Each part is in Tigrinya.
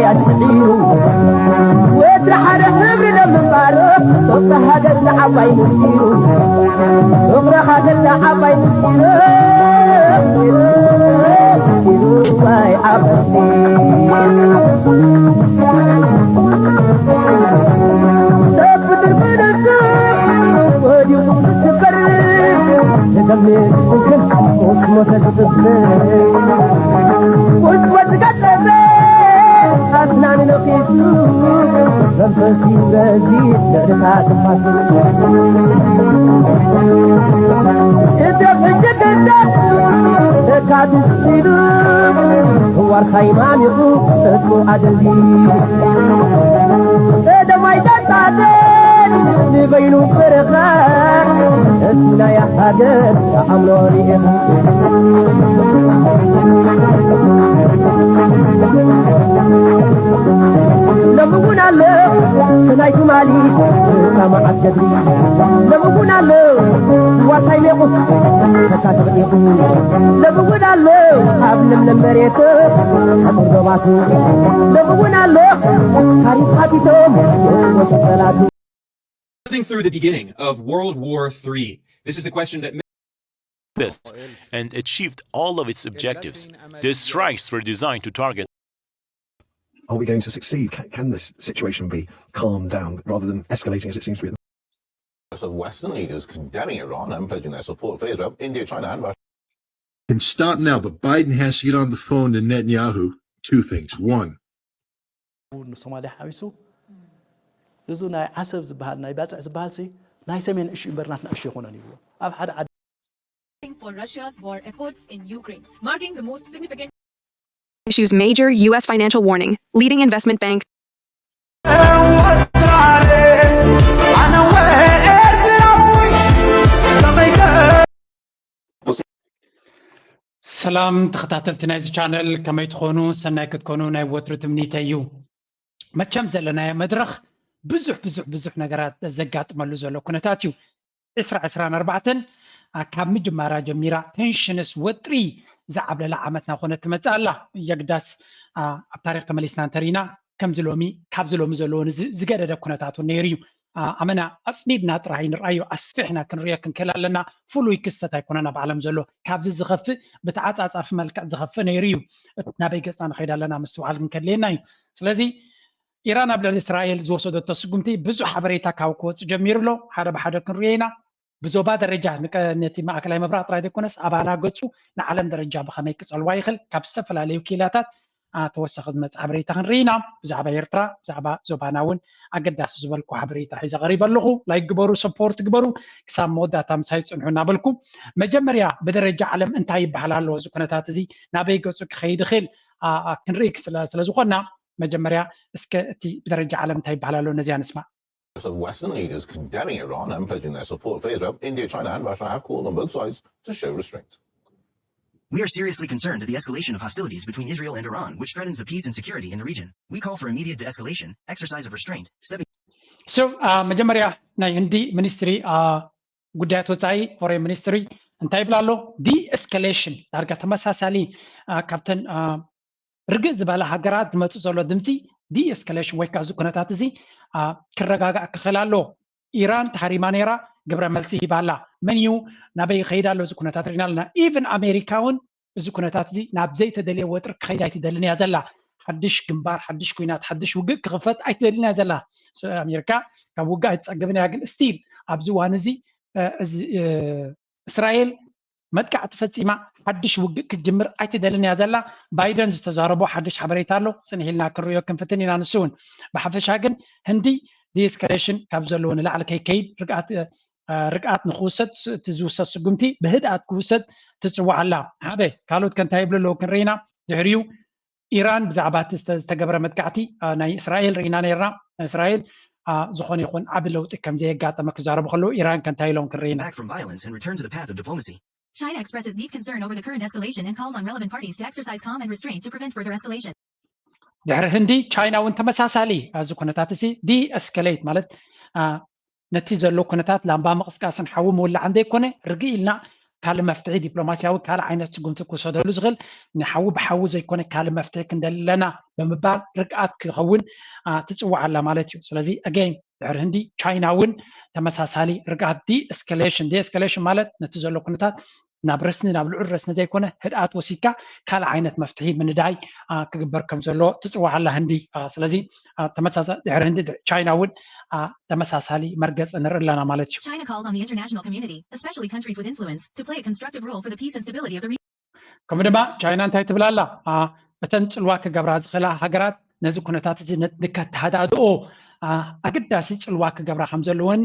ኣድሒሩ ወዲ ሓደ ሕብሪ ንምንባር ፍቕሪ ሃገር ንዓባይ ምስጢሩ ፍቕሪ ሃገር ንዓባይ ምስጢሩ ምስጢሩ ባይ ዓበይቲ ሰብ ፍጡር ብንሱ ወዲቑ ዝስበር ንደምር ዝግን ምስ ሞተ ዝጥብር ውስወት ዝገጠበ ኣስናን ነኺሱ መንፈስ ይብረዚ ልዕልታ ትፋስ እቲ ሕጂ ክርዳእ ተካትት ኢሉ ዋርሳይ ማሚቑ እቱ ኣደልዲ ቀደማይ ዳጣደል ንበይኑ በረኻ እቲ ናይ ሃገር ኣእምሮ ርኢኻ ሎሚ እውን ኣሎ ናይ ትማሊ ሰማዓት ገድሊ ሎሚ እውን ኣሎ ዋርሳይ ሜቑ ተካ ተቕጢቑ ሎሚ እውን ኣሎ ኣብ ለምለም መሬት ሓፁር ዶባቱ ሎሚ እውን ኣሎ ታሪኽ ሓቲቶም የጥቦ ሸፈላቱ Living through the beginning of World War Three, this is the question that this and achieved all of its objectives. These strikes were designed to target Are we going to succeed? Can, can this situation be calmed down rather than escalating as it seems to be at the of Western leaders condemning Iran and pledging their support for Israel, India, China, and Russia. Can stop now, but Biden has to get on the phone to Netanyahu. Two things. One, ንሶማልያ ሓዊሱ እዚ ናይ ዓሰብ ዝበሃል ናይ ባፅዕ ዝበሃል ሲ ናይ ሰሜን እሹ እምበር ናትና እሹ ይኮነን ይብሎ ኣብ ሓደ ዓዲ for Russia's war efforts in Ukraine, marking the most significant issues major U S financial warning. Leading investment bank. ሰላም ተኸታተልቲ ናይዚ ቻነል ከመይ ትኾኑ? ሰናይ ክትኮኑ ናይ ወትሩ ትምኒተይ እዩ። መቸም ዘለናዮ መድረኽ ብዙሕ ብዙሕ ብዙሕ ነገራት ዘጋጥመሉ ዘሎ ኩነታት እዩ። ዕስራ ዕስራን ኣርባዕተን ካብ ምጅማራ ጀሚራ ቴንሽንስ ወጥሪ ዝዓብለላ ዓመት ናኾነት ትመፅእ ኣላ። የግዳስ ኣብ ታሪክ ተመሊስና እንተሪና ከምዚ ሎሚ ካብዚ ሎሚ ዘለዎ ዝገደደ ኩነታት እውን ነይሩ እዩ። ኣመና ኣፅኒድና ጥራይ ንርኣዮ ኣስፊሕና ክንሪኦ ክንክእል ኣለና። ፍሉይ ክስተት ኣይኮነን ኣብ ዓለም ዘሎ። ካብዚ ዝኸፍእ ብተዓፃፃፊ መልክዕ ዝኸፍእ ነይሩ እዩ። ናበይ ገፅና ንኸይድ ኣለና ምስትውዓል ግን ከድልየና እዩ። ስለዚ ኢራን ኣብ ልዕሊ እስራኤል ዝወሰደቶ ስጉምቲ ብዙሕ ሓበሬታ ካብ ክወፅእ ጀሚሩ ኣሎ። ሓደ ብሓደ ክንሪኦ ኢና። ብዞባ ደረጃ ነቲ ማእከላይ ምብራቕ ጥራይ ዘይኮነስ ኣባና ገፁ ንዓለም ደረጃ ብኸመይ ክፀልዋ ይኽእል ካብ ዝተፈላለዩ ኪላታት ተወሳኺ ዝመፅእ ሓበሬታ ክንርኢ ኢና። ብዛዕባ ኤርትራ ብዛዕባ ዞባና እውን ኣገዳሲ ዝበልኩ ሓበሬታ ሒዘ ቀሪበ ኣለኹ። ላይክ ግበሩ፣ ሰፖርት ግበሩ፣ ክሳብ መወዳእታ ምሳይ ፅንሑ እናበልኩ መጀመርያ ብደረጃ ዓለም እንታይ ይበሃል ኣሎ እዚ ኩነታት እዚ ናበይ ገፁ ክኸይድ ይኽእል ክንርኢ ስለዝኾንና መጀመርያ እስከ እቲ ብደረጃ ዓለም እንታይ ይበሃል ኣሎ ነዚኣ ንስማዕ። Of Western leaders condemning Iran and pledging their support for Israel, India, China, and Russia have called on both sides to show restraint. We are seriously concerned at the escalation of hostilities between Israel and Iran, which threatens the peace and security in the region. We call for immediate de escalation, exercise of restraint, stepping. So, መጀመርያ ናይ ህንዲ ሚኒስትሪ ጉዳያት ወፃኢ ፎሬን ሚኒስትሪ እንታይ ይብል ኣሎ? ዲኤስካሌሽን ዳርጋ ተመሳሳሊ ካብተን ርግእ ዝበላ ሃገራት ዝመፅእ ዘሎ ድምፂ ዲኤስካሌሽን ወይ ከዓ እዚ ኩነታት እዚ ክረጋጋእ ክኽእል ኣለዎ። ኢራን ተሃሪማ ነይራ፣ ግብረ መልሲ ሂባ ኣላ። መን እዩ ናበይ ይኸይድ ኣሎ እዚ ኩነታት ርኢና ኣለና። ኢቭን ኣሜሪካ እውን እዚ ኩነታት እዚ ናብ ዘይተደልየ ወጥሪ ክኸይድ ኣይትደልን እያ ዘላ። ሓድሽ ግንባር፣ ሓድሽ ኩናት፣ ሓድሽ ውግእ ክኽፈት ኣይትደልን እያ ዘላ። ኣሜሪካ ካብ ውግእ ኣይትፀግብን እያ፣ ግን ስቲል ኣብዚ እዋን እዚ እስራኤል መጥቃዕቲ ፈፂማ ሓድሽ ውግእ ክትጅምር ኣይትደልን እያ ዘላ። ባይደን ዝተዛረቦ ሓድሽ ሓበሬታ ኣሎ፣ ፅንሕ ኢልና ክንሪኦ ክንፍትን ኢና። ንሱ እውን ብሓፈሻ ግን ህንዲ ዲኤስካሌሽን ካብ ዘለዎ ንላዕሊ ከይከይድ ርግኣት ርግኣት ንክውሰድ እቲ ዝውሰድ ስጉምቲ ብህድኣት ክውሰድ ትፅዋዕ ኣላ። ሓደ ካልኦት ከ እንታይ ይብሉ ኣለዉ ክንርኢ ኢና። ድሕሪኡ ኢራን ብዛዕባ እቲ ዝተገበረ መጥቃዕቲ ናይ እስራኤል ርኢና ነርና። እስራኤል ዝኾነ ይኹን ዓቢ ለውጢ ከም ዘየጋጠመ ክዛረቡ ከለዉ ኢራን ከ እንታይ ኢሎም ክንርኢ ኢና። Back from violence and return to the path of diplomacy. China expresses deep concern over the current escalation and calls on relevant parties to exercise calm and restraint to prevent further escalation. ድሕሪ ህንዲ ቻይና እውን ተመሳሳሊ ኣብዚ ኩነታት እዚ ዲኤስካሌት ማለት ነቲ ዘሎ ኩነታት ላምባ ምቕስቃስን ሓዊ ምውላዕን ዘይኮነ ርግእ ኢልና ካልእ መፍትሒ ዲፕሎማሲያዊ ካልእ ዓይነት ስጉምቲ ክወሰደሉ ዝኽእል ንሓዊ ብሓዊ ዘይኮነ ካልእ መፍትሒ ክንደሊ ኣለና ብምባል ርግኣት ክኸውን ትፅዋዕ ኣላ ማለት እዩ። ስለዚ ኣገይን ድሕሪ ህንዲ ቻይና እውን ተመሳሳሊ ርግኣት ዲ-ኤስካሌሽን፣ ዲ-ኤስካሌሽን ማለት ነቲ ዘሎ ኩነታት ናብ ረስኒ ናብ ልዑል ረስኒ ዘይኮነ ህድኣት ወሲድካ ካልእ ዓይነት መፍትሒ ምንዳይ ክግበር ከም ዘሎ ትፅዋዕ ኣላ ህንዲ። ስለዚ ድሕሪ ህንዲ ቻይና እውን ተመሳሳሊ መርገፂ ንርኢ ኣለና ማለት እዩ። China calls on the international community, especially countries with influence, to play a constructive role for the peace and stability of the region. ከምኡ ድማ ቻይና እንታይ ትብል ኣላ? እተን ፅልዋ ክገብራ ዝኽእላ ሃገራት ነዚ ኩነታት እዚ ንከተሃዳድኦ ኣገዳሲ ፅልዋ ክገብራ ከም ዘለወን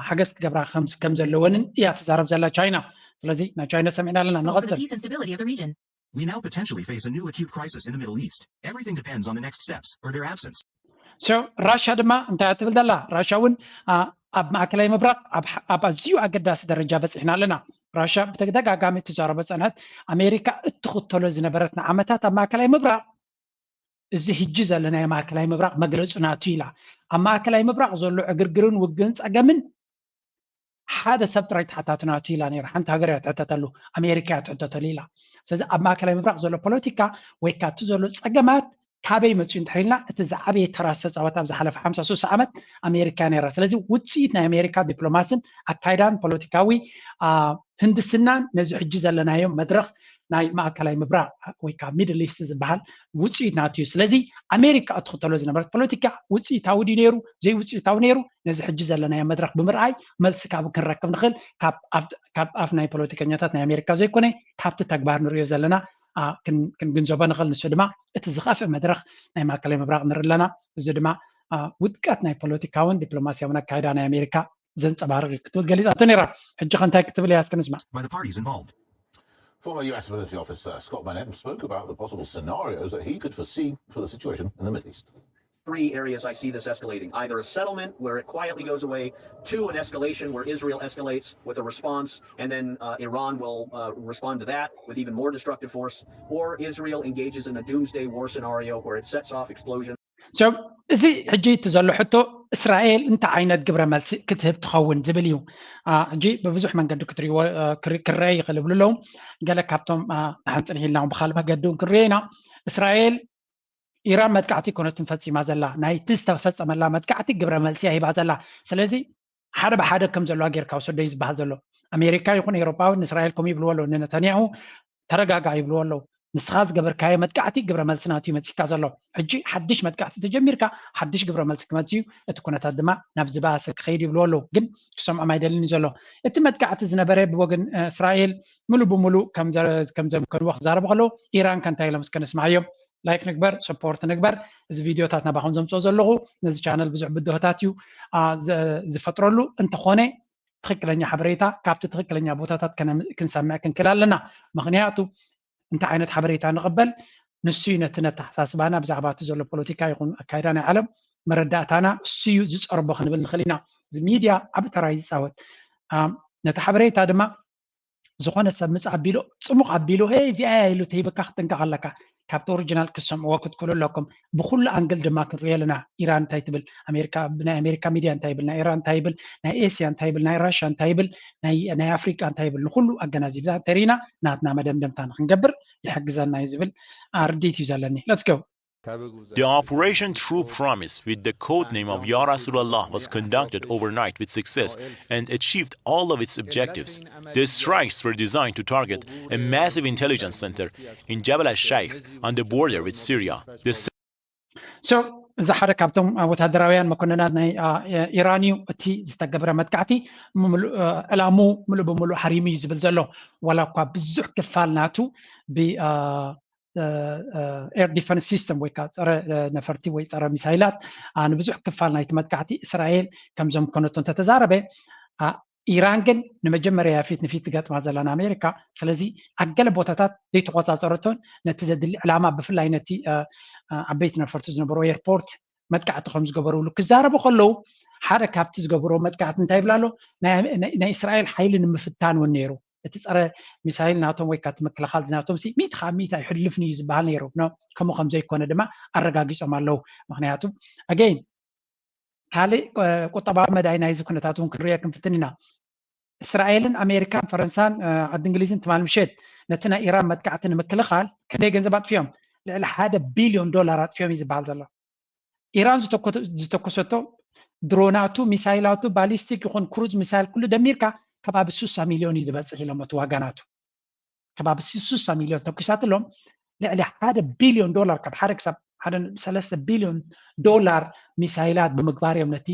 ሓገዝ ክገብራ ከም ዘለወንን እያ ትዛረብ ዘላ ቻይና። ስለዚ ናይ ቻይና ሰሚዕና ኣለና። ንቐፅል። We now potentially face a new acute crisis in the Middle East. Everything depends on the next steps or their absence. ራሻ ድማ እንታይ ትብል ዘላ? ራሻ እውን ኣብ ማእከላይ ምብራቕ ኣብ ኣዝዩ ኣገዳሲ ደረጃ በፂሕና ኣለና። ራሻ ብተደጋጋሚ ትዛረቦ ፀንሐት ኣሜሪካ እትኽተሎ ዝነበረት ንዓመታት ኣብ ማእከላይ ምብራቕ እዚ ሕጂ ዘለናዮ ማእከላይ ምብራቕ መግለፂ ናቱ ኢላ። ኣብ ማእከላይ ምብራቕ ዘሎ ዕግርግርን ውግእን ፀገምን ሓደ ሰብ ጥራይ ተሓታቲ ናቱ ኢላ ነይራ። ሓንቲ ሃገር እያ ትሕተተሉ፣ ኣሜሪካ እያ ትሕተተሉ ኢላ። ስለዚ ኣብ ማእከላይ ምብራቕ ዘሎ ፖለቲካ ወይ ካቲ ዘሎ ፀገማት ካበይ መፅኡ እንድሕር ኢልና እቲ ዝዓበየ ተራ ዝተፃወት ኣብ ዝሓለፈ ሓምሳ ስሳ ዓመት ኣሜሪካ ነይራ። ስለዚ ውፅኢት ናይ ኣሜሪካ ዲፕሎማስን ኣካይዳን ፖለቲካዊ ህንድስናን ነዚ ሕጂ ዘለናዮ መድረኽ ናይ ማእከላይ ምብራቕ ወይ ከዓ ሚድል ኢስት ዝበሃል ውፅኢት ናቱ እዩ። ስለዚ ኣሜሪካ እትኽተሎ ዝነበረት ፖለቲካ ውፅኢታዊ ድዩ ነይሩ ዘይውፅኢታዊ ነይሩ ነዚ ሕጂ ዘለናዮ መድረኽ ብምርኣይ መልሲ ካብ ክንረክብ ንኽእል ካብ ኣፍ ናይ ፖለቲከኛታት ናይ ኣሜሪካ ዘይኮነ ካብቲ ተግባር ንሪኦ ዘለና ክንግንዘቦ ንኽእል። ንሱ ድማ እቲ ዝኸፍእ መድረኽ ናይ ማእከላይ ምብራቕ ንርኢ ኣለና። እዚ ድማ ውድቀት ናይ ፖለቲካውን ዲፕሎማሲያውን ኣካይዳ ናይ ኣሜሪካ ዘንፀባርቕ እዩ ክትብል ገሊፃቶ ነይራ። ሕጂ ከ እንታይ ክትብል እያ እስኪ ንስማዕ። By the parties involved. Former U S military officer Scott Van Etten spoke about the possible scenarios that he could foresee for the situation in the Middle East. Three areas I see this escalating. Either a settlement where it quietly goes away, two, an escalation where Israel escalates with a response, and then uh, Iran will uh, respond to that with even more destructive force, or Israel engages in a doomsday war scenario where it sets off explosions. So እዚ ሕጂ እቲ ዘሎ ሕቶ እስራኤል እንታይ ዓይነት ግብረ መልሲ ክትህብ ትኸውን ዝብል እዩ። ሕጂ ብብዙሕ መንገዲ ክትሪዎ ክረአ ይኽእል ይብሉ ኣለዉ። ገለ ካብቶም ንሓንፅን ሂልና ብካል መገዲ እውን ክንሪኦ ኢና። እስራኤል ኢራን መጥቃዕቲ ኮነትን ፈፂማ ዘላ ናይቲ ዝተፈፀመላ መጥቃዕቲ ግብረ መልሲ ሂባ ዘላ። ስለዚ ሓደ ብሓደ ከም ዘለዋ ጌርካ ውሰዶ እዩ ዝበሃል ዘሎ። ኣሜሪካ ይኹን ኤውሮጳዊ ንእስራኤል ከምኡ ይብልዎ ኣለዉ። ንነታንያሁ ተረጋጋ ይብልዎ ኣለዉ። ንስኻ ዝገበርካዮ መጥቃዕቲ ግብረ መልሲ ናቱ እዩ መፂካ ዘሎ። ሕጂ ሓድሽ መጥቃዕቲ ተጀሚርካ ሓድሽ ግብረ መልሲ ክመፅእ እዩ። እቲ ኩነታት ድማ ናብ ዝበኣሰ ክኸይድ ይብልዎ ኣለዉ። ግን ክሰምዖም ኣይደልን እዩ ዘሎ። እቲ መጥቃዕቲ ዝነበረ ብወገን እስራኤል ሙሉ ብሙሉ ከም ዘምከንዎ ክዛረቡ ከለዉ ኢራን ከ እንታይ ኢሎም እስከ ንስማዓዮም። ላይክ ንግበር፣ ሰፖርት ንግበር። እዚ ቪዲዮታት ናባኹም ዘምፅኦ ዘለኹ ነዚ ቻነል ብዙሕ ብድሆታት እዩ ዝፈጥረሉ። እንተኾነ ትኽክለኛ ሓበሬታ ካብቲ ትኽክለኛ ቦታታት ክንሰምዕ ክንክእል ኣለና። ምኽንያቱ እንታይ ዓይነት ሓበሬታ ንቕበል ንሱ እዩ ነቲ ነተሓሳስባና ብዛዕባ እቲ ዘሎ ፖለቲካ ይኹን ኣካይዳ ናይ ዓለም መረዳእታና እሱ እዩ ዝፀርቦ ክንብል ንኽእል ኢና። እዚ ሚድያ ዓብ ተራ እዩ ዝፃወት። ነቲ ሓበሬታ ድማ ዝኾነ ሰብ ምፅ ኣቢሉ ፅሙቕ ኣቢሉ ሄይ እዚኣ እያ ኢሉ ተሂብካ ክትጥንቀቕ ኣለካ። ካብቲ ኦሪጂናል ክትሰምዕዎ ክትክእሉ ኣለኩም። ብኩሉ ኣንግል ድማ ክንሪኦ ኣለና። ኢራን እንታይ ትብል፣ ኣሜሪካ ብናይ ኣሜሪካ ሚድያ እንታይ ይብል፣ ናይ ኢራን እንታይ ይብል፣ ናይ ኤስያ እንታይ ይብል፣ ናይ ራሽያ እንታይ ይብል፣ ናይ ኣፍሪቃ እንታይ ይብል፣ ንኩሉ ኣገናዚብና እንተሪኢና ናትና መደምደምታ ንክንገብር ይሕግዘና እዩ ዝብል ርድኢት እዩ ዘለኒ። Let's go. The Operation True Promise, with the code name of Ya Rasulullah, was conducted overnight with success and achieved all of its objectives. The strikes were designed to target a massive intelligence center in Jabal al-Sheikh on the border with Syria. The so እዚ ሓደ ካብቶም ወታደራውያን መኮንናት ናይ ኢራን እዩ። እቲ ዝተገብረ መጥቃዕቲ ዕላሙ ምሉእ ብምሉእ ሃሪሙ እዩ ዝብል ዘሎ። ዋላ እኳ ብዙሕ ክፋል ናቱ ብ air defense system ወይ ከዓ ፀረ ነፈርቲ ወይ ፀረ ሚሳይላት ንብዙሕ ክፋል ናይቲ መጥቃዕቲ እስራኤል ከም ዘምከነቶ እንተተዛረበ፣ ኢራን ግን ንመጀመርያ ፊት ንፊት ትገጥማ ዘላ ንኣሜሪካ። ስለዚ ኣብ ገለ ቦታታት ዘይተቆፃፀረቶን ነቲ ዘድሊ ዕላማ ብፍላይ ነቲ ዓበይቲ ነፈርቲ ዝነበሩ ኤርፖርት መጥቃዕቲ ከም ዝገበሩሉ ክዛረቡ ከለዉ ሓደ ካብቲ ዝገብርዎ መጥቃዕቲ እንታይ ይብል ኣሎ? ናይ እስራኤል ሓይሊ ንምፍታን እውን ነይሩ። እቲ ፀረ ሚሳይል ናቶም ወይ ካቲ ምክልኻል ናቶም ሲ ሚእቲ ካብ ሚእቲ ኣይሕልፍን እዩ ዝበሃል ነይሩ። ከምኡ ከም ዘይኮነ ድማ ኣረጋጊፆም ኣለዉ። ምክንያቱ ኣገይን ካልእ ቁጠባዊ መዳይ ናይዚ ኩነታት እውን ክንሪኦ ክንፍትን ኢና። እስራኤልን ኣሜሪካን ፈረንሳን ዓዲ እንግሊዝን ትማል ምሸት ነቲ ናይ ኢራን መጥቃዕቲ ንምክልኻል ክንደይ ገንዘብ ኣጥፊኦም? ልዕሊ ሓደ ቢልዮን ዶላር ኣጥፊኦም እዩ ዝበሃል ዘሎ። ኢራን ዝተኮሰቶ ድሮናቱ፣ ሚሳይላቱ፣ ባሊስቲክ ይኹን ክሩዝ ሚሳይል ኩሉ ደሚርካ ከባቢ ስሳ ሚልዮን እዩ ዝበፅሕ ኢሎም እቲ ዋጋ ናቱ። ከባቢ ስሳ ሚልዮን ተኩሳትሎም ልዕሊ ሓደ ቢልዮን ዶላር፣ ካብ ሓደ ክሳብ ሓደ ነጥቢ ሰለስተ ቢልዮን ዶላር ሚሳይላት ብምግባር እዮም ነቲ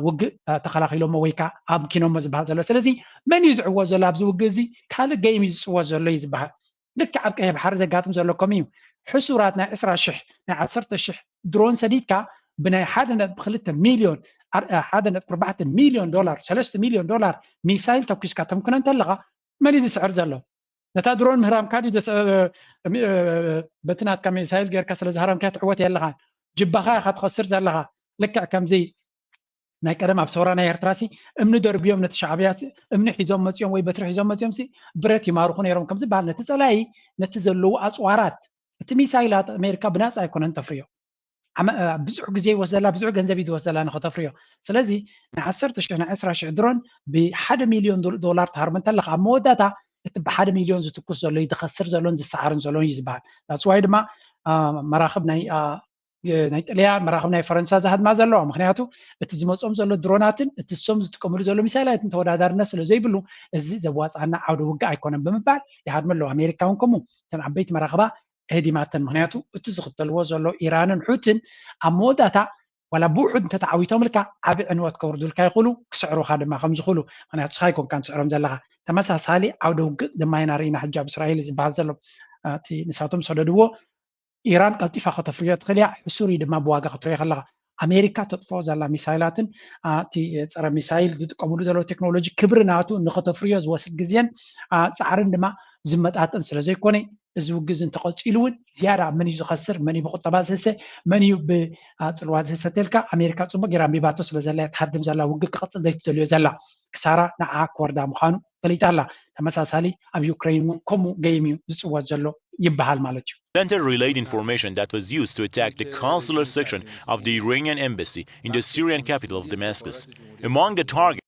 ውግእ ተኸላኺሎሞ ወይ ከዓ ኣምኪኖሞ ዝበሃል ዘሎ። ስለዚ መን እዩ ዝዕወት ዘሎ ኣብዚ ውግእ እዚ? ካልእ ገይም እዩ ዝፅወት ዘሎ እዩ ዝበሃል። ልክዕ ኣብ ቀይሕ ባሕሪ ዘጋጥም ዘሎ ከምኡ እዩ። ሕሱራት ናይ ዕስራ ሽሕ ናይ ዓሰርተ ሽሕ ድሮን ሰዲድካ ብናይ ሓደ ነጥቢ ክልተ ሚልዮን ሓደ ነጥቢ ኣርባዕተ ሚልዮን ዶላር ሰለስተ ሚልዮን ዶላር ሚሳይል ተኩስካ ተምክኖ እንተለኻ መን እዩ ዝስዕር ዘሎ? ነታ ድሮን ምህራምካ ድዩ በቲ ናትካ ሚሳይል ጌርካ ስለ ዝሃረምካያ ትዕወት የለኻን። ጅባኻ ኢኻ ትኸስር ዘለኻ። ልክዕ ከምዚ ናይ ቀደም ኣብ ሰውራ ናይ ኤርትራ ሲ እምኒ ደርብዮም ነቲ ሻዕብያ እምኒ ሒዞም መፅኦም ወይ በትሪ ሒዞም መፅኦም ሲ ብረት ይማርኹ ነይሮም ከም ዝበሃል ነቲ ፀላኢ ነቲ ዘለዉ ኣፅዋራት እቲ ሚሳይላት ኣሜሪካ ብናፃ ኣይኮነን ተፍርዮ። ብዙሕ ግዜ ይወስደላ፣ ብዙሕ ገንዘብ እዩ ዝወስደላ ንኸተፍርዮ። ስለዚ ናይ ዓሰርተ ሽሕ ናይ ዕስራ ሽሕ ድሮን ብሓደ ሚልዮን ዶላር ትሃርም እንተለኻ ኣብ መወዳእታ እቲ ብሓደ ሚልዮን ዝትኩስ ዘሎ እዩ ዝኸስር ዘሎን ዝሰዓርን ዘሎን እዩ ዝበሃል። ዳስዋይ ድማ መራኽብ ናይ ናይ ጥልያን መራኽብ ናይ ፈረንሳ ዝሃድማ ዘለዋ። ምክንያቱ እቲ ዝመፅኦም ዘሎ ድሮናትን እቲ ሶም ዝጥቀምሉ ዘሎ ሚሳይላትን ተወዳዳርነት ስለ ዘይብሉ እዚ ዘዋፅኣና ዓውደ ውግእ ኣይኮነን ብምባል ይሃድሙ ኣለዉ። ኣሜሪካ እውን ከምኡ እተን ዓበይቲ መራኽባ እህዲማተን። ምክንያቱ እቲ ዝኽተልዎ ዘሎ ኢራንን ሑትን ኣብ መወዳእታ ዋላ ብውሑድ እንተተዓዊቶም ኢልካ ዓቢ ዕንወት ከውርዱልካ ይኽእሉ፣ ክስዕሩኻ ድማ ከም ዝኽእሉ። ምክንያቱ ንስኻ ኣይኮንካን ትስዕሮም ዘለኻ። ተመሳሳሊ ዓውደ ውግእ ድማ ኢና ርኢና ሕጂ ኣብ እስራኤል ዝበሃል ዘሎ። እቲ ንሳቶም ሰደድዎ ኢራን ቀልጢፋ ከተፍርዮ ትኽእል እያ፣ ሕሱር እዩ ድማ ብዋጋ ክትሪኦ ከለኻ። ኣሜሪካ ተጥፍኦ ዘላ ሚሳይላትን እቲ ፀረ ሚሳይል ዝጥቀምሉ ዘለዉ ቴክኖሎጂ ክብሪ ናቱ ንኸተፍርዮ ዝወስድ ግዜን ፃዕርን ድማ ዝመጣጠን ስለ ዘይኮነ እዚ ውግእ እዚ እንተቐፂሉ እውን ዝያዳ መን እዩ ዝኸስር፣ መን እዩ ብቁጠባ ዝህሰ፣ መን እዩ ብፅልዋ ዝህሰ ተልካ ኣሜሪካ ፅቡቅ ጌራ ኣንቢባቶ ስለ ዘላ እያ ትሃድም ዘላ ውግእ ክቐፅል ዘይትደልዮ ዘላ። ክሳራ ንዓ ክወርዳ ምዃኑ ፈሊጣ ኣላ። ተመሳሳሊ ኣብ ዩክሬን እውን ከምኡ ገይም እዩ ዝፅወት ዘሎ ይበሃል ማለት እዩ። Center relayed information that was used to attack the consular section of the Iranian embassy in the Syrian capital of Damascus. Among the targets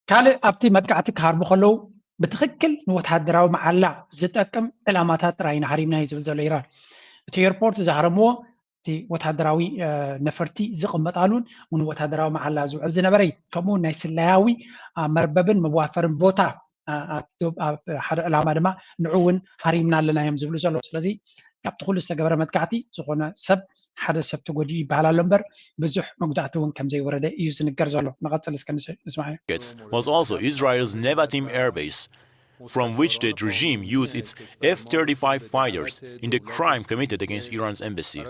ካልእ ኣብቲ መጥቃዕቲ ክሃርሙ ከለዉ ብትኽክል ንወታደራዊ መዓላ ዝጠቅም ዕላማታት ጥራይ ኢና ሃሪምና እዩ ዝብል ዘሎ ኢራን። እቲ ኤርፖርት ዝሃረምዎ እቲ ወታደራዊ ነፈርቲ ዝቕመጣሉን ንወታደራዊ መዓላ ዝውዕል ዝነበረ እዩ። ከምኡ ናይ ስለያዊ መርበብን መዋፈርን ቦታ ኣብ ሓደ ዕላማ ድማ ንዑ እውን ሃሪምና ኣለና እዮም ዝብሉ ዘለዉ። ስለዚ ካብቲ ኩሉ ዝተገበረ መጥቃዕቲ ዝኾነ ሰብ ሓደ ሰብ ተጎዲኡ ይበሃል ኣሎ እምበር ብዙሕ መጉዳእቲ እውን ከም ዘይወረደ እዩ ዝንገር ዘሎ። ንቐፅል እስከ ንስማዕ። Was also Israel's Nevatim airbase, from which the regime used its F thirty-five fighters in the crime committed against Iran's embassy.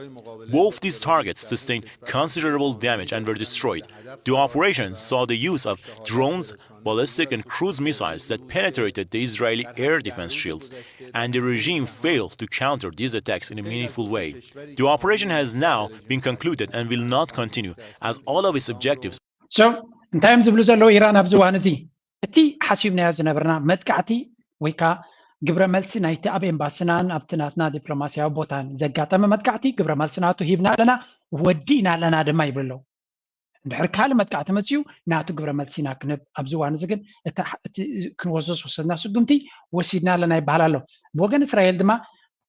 Both these targets sustained considerable damage and were destroyed. The operation saw the use of drones, ballistic and cruise missiles that penetrated the Israeli air defense shields, and the regime failed to counter these attacks in a meaningful way. The operation has now been concluded and will not continue, as all of its objectives So እንታይ እዮም ዝብሉ ዘለዉ ኢራን ኣብዚ እዋን እዚ? እቲ ሓሲብናዮ ዝነበርና መጥቃዕቲ ወይ ከዓ ግብረ መልሲ ናይቲ ኣብ ኤምባስናን ኣብቲ ናትና ዲፕሎማስያዊ ቦታን ዘጋጠመ መጥቃዕቲ ግብረ መልሲ ናቱ ሂብና ኣለና፣ ወዲእና ኣለና ድማ ይብሉ ኣለዉ። እንድሕር ካልእ መጥቃዕቲ መፅዩ ናቱ ግብረ መልሲ ኢና ክንህብ። ኣብዚ እዋን እዚ ግን እቲ ክንወስዶ ዝወሰድና ስጉምቲ ወሲድና ኣለና ይበሃል ኣሎ። ብወገን እስራኤል ድማ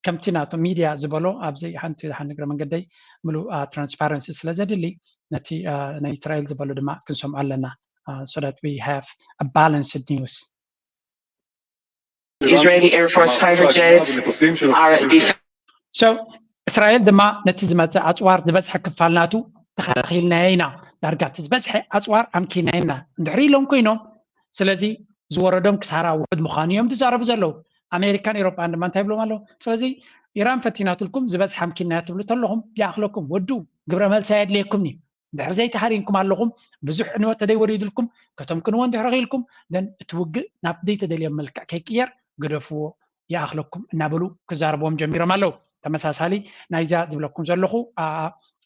ከምቲ ናቱ ሚድያ ዝበሎ ኣብዚ ሓንቲ ሓንቲ እግረ መንገደይ ምሉእ ትራንስፓረንሲ ስለ ዘድሊ ነቲ ናይ እስራኤል ዝበሎ ድማ ክንሰምዖ ኣለና። So that we have a balanced news. Israeli Air Force fighter jets are def- So እስራኤል ድማ ነቲ ዝመፀ ኣፅዋር ዝበዝሐ ክፋል ናቱ ተኸላኺልናዮ ኢና፣ ዳርጋ እቲ ዝበዝሐ ኣፅዋር ኣምኪናዮ ኢና እንድሕር ኢሎም ኮይኖም፣ ስለዚ ዝወረዶም ክሳራ ውሑድ ምዃኑ እዮም ዝዛረቡ ዘለዉ። ኣሜሪካን ኤሮጳን ድማ እንታይ ይብሎም ኣለዉ? ስለዚ ኢራን ፈቲናትልኩም ዝበዝሐ ኣምኪናዮ ትብሉ ተለኹም ይኣኽለኩም፣ ወዱ ግብረ መልሲ ኣየድልየኩም እዩ። እንድሕር ዘይተሃሪምኩም ኣለኹም፣ ብዙሕ ዕንወት ተደይወሪድልኩም ከተምክንዎ እንድሕር ኽኢልኩም፣ then እቲ ውግእ ናብ ዘይተደልየ መልክዕ ከይቅየር ግደፍዎ ይኣኽለኩም እናበሉ ክዛረብዎም ጀሚሮም ኣለዉ። ተመሳሳሊ ናይዚያ ዝብለኩም ዘለኹ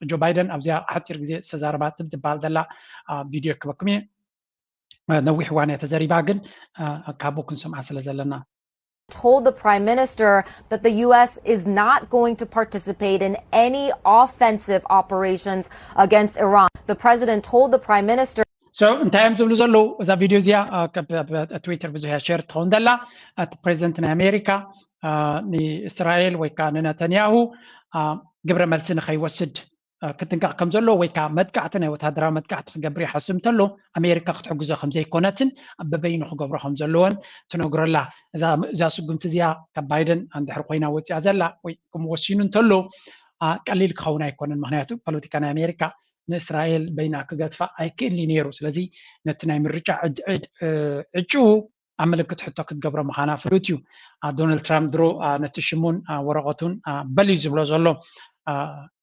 ጆ ባይደን ኣብዚያ ሓፂር ግዜ ዝተዛረባ ትብል ትበሃል ዘላ ቪድዮ ክበኩም እየ። ነዊሕ እዋን እያ ተዘሪባ፣ ግን ካብኡ ክንሰምዓ ስለ ዘለና told the prime minister that the U S is not going to participate in any offensive operations against Iran. The president told the prime minister So እንታይ እዮም ዝብሉ ዘለዉ? እዛ ቪድዮ እዚኣ ትዊተር ብዙሕ እያ ሸር ትኸውን ዘላ። እቲ ፕሬዚደንት ናይ ኣሜሪካ ንእስራኤል ወይ ከዓ ንነተንያሁ ግብረ መልሲ ንኸይወስድ ክጥንቀቕ ከም ዘለዎ ወይ ከዓ መጥቃዕቲ ናይ ወታደራዊ መጥቃዕቲ ክገብር ይሓስብ እንተሎ ኣሜሪካ ክትሕግዞ ከም ዘይኮነትን በበይኑ ክገብሮ ከም ዘለዎን ትነግረላ። እዛ ስጉምቲ እዚኣ ካብ ባይደን እንድሕር ኮይና ወፂኣ ዘላ ወይ ከም ወሲኑ እንተሎ ቀሊል ክኸውን ኣይኮነን። ምክንያቱ ፖለቲካ ናይ ኣሜሪካ ንእስራኤል በይና ክገድፋ ኣይክእል ነይሩ። ስለዚ ነቲ ናይ ምርጫ ዕጭኡ ኣብ ምልክት ሕቶ ክትገብሮ ምዃና ፍሉጥ እዩ። ዶናልድ ትራምፕ ድሮ ነቲ ሽሙን ወረቐቱን በል እዩ ዝብሎ ዘሎ።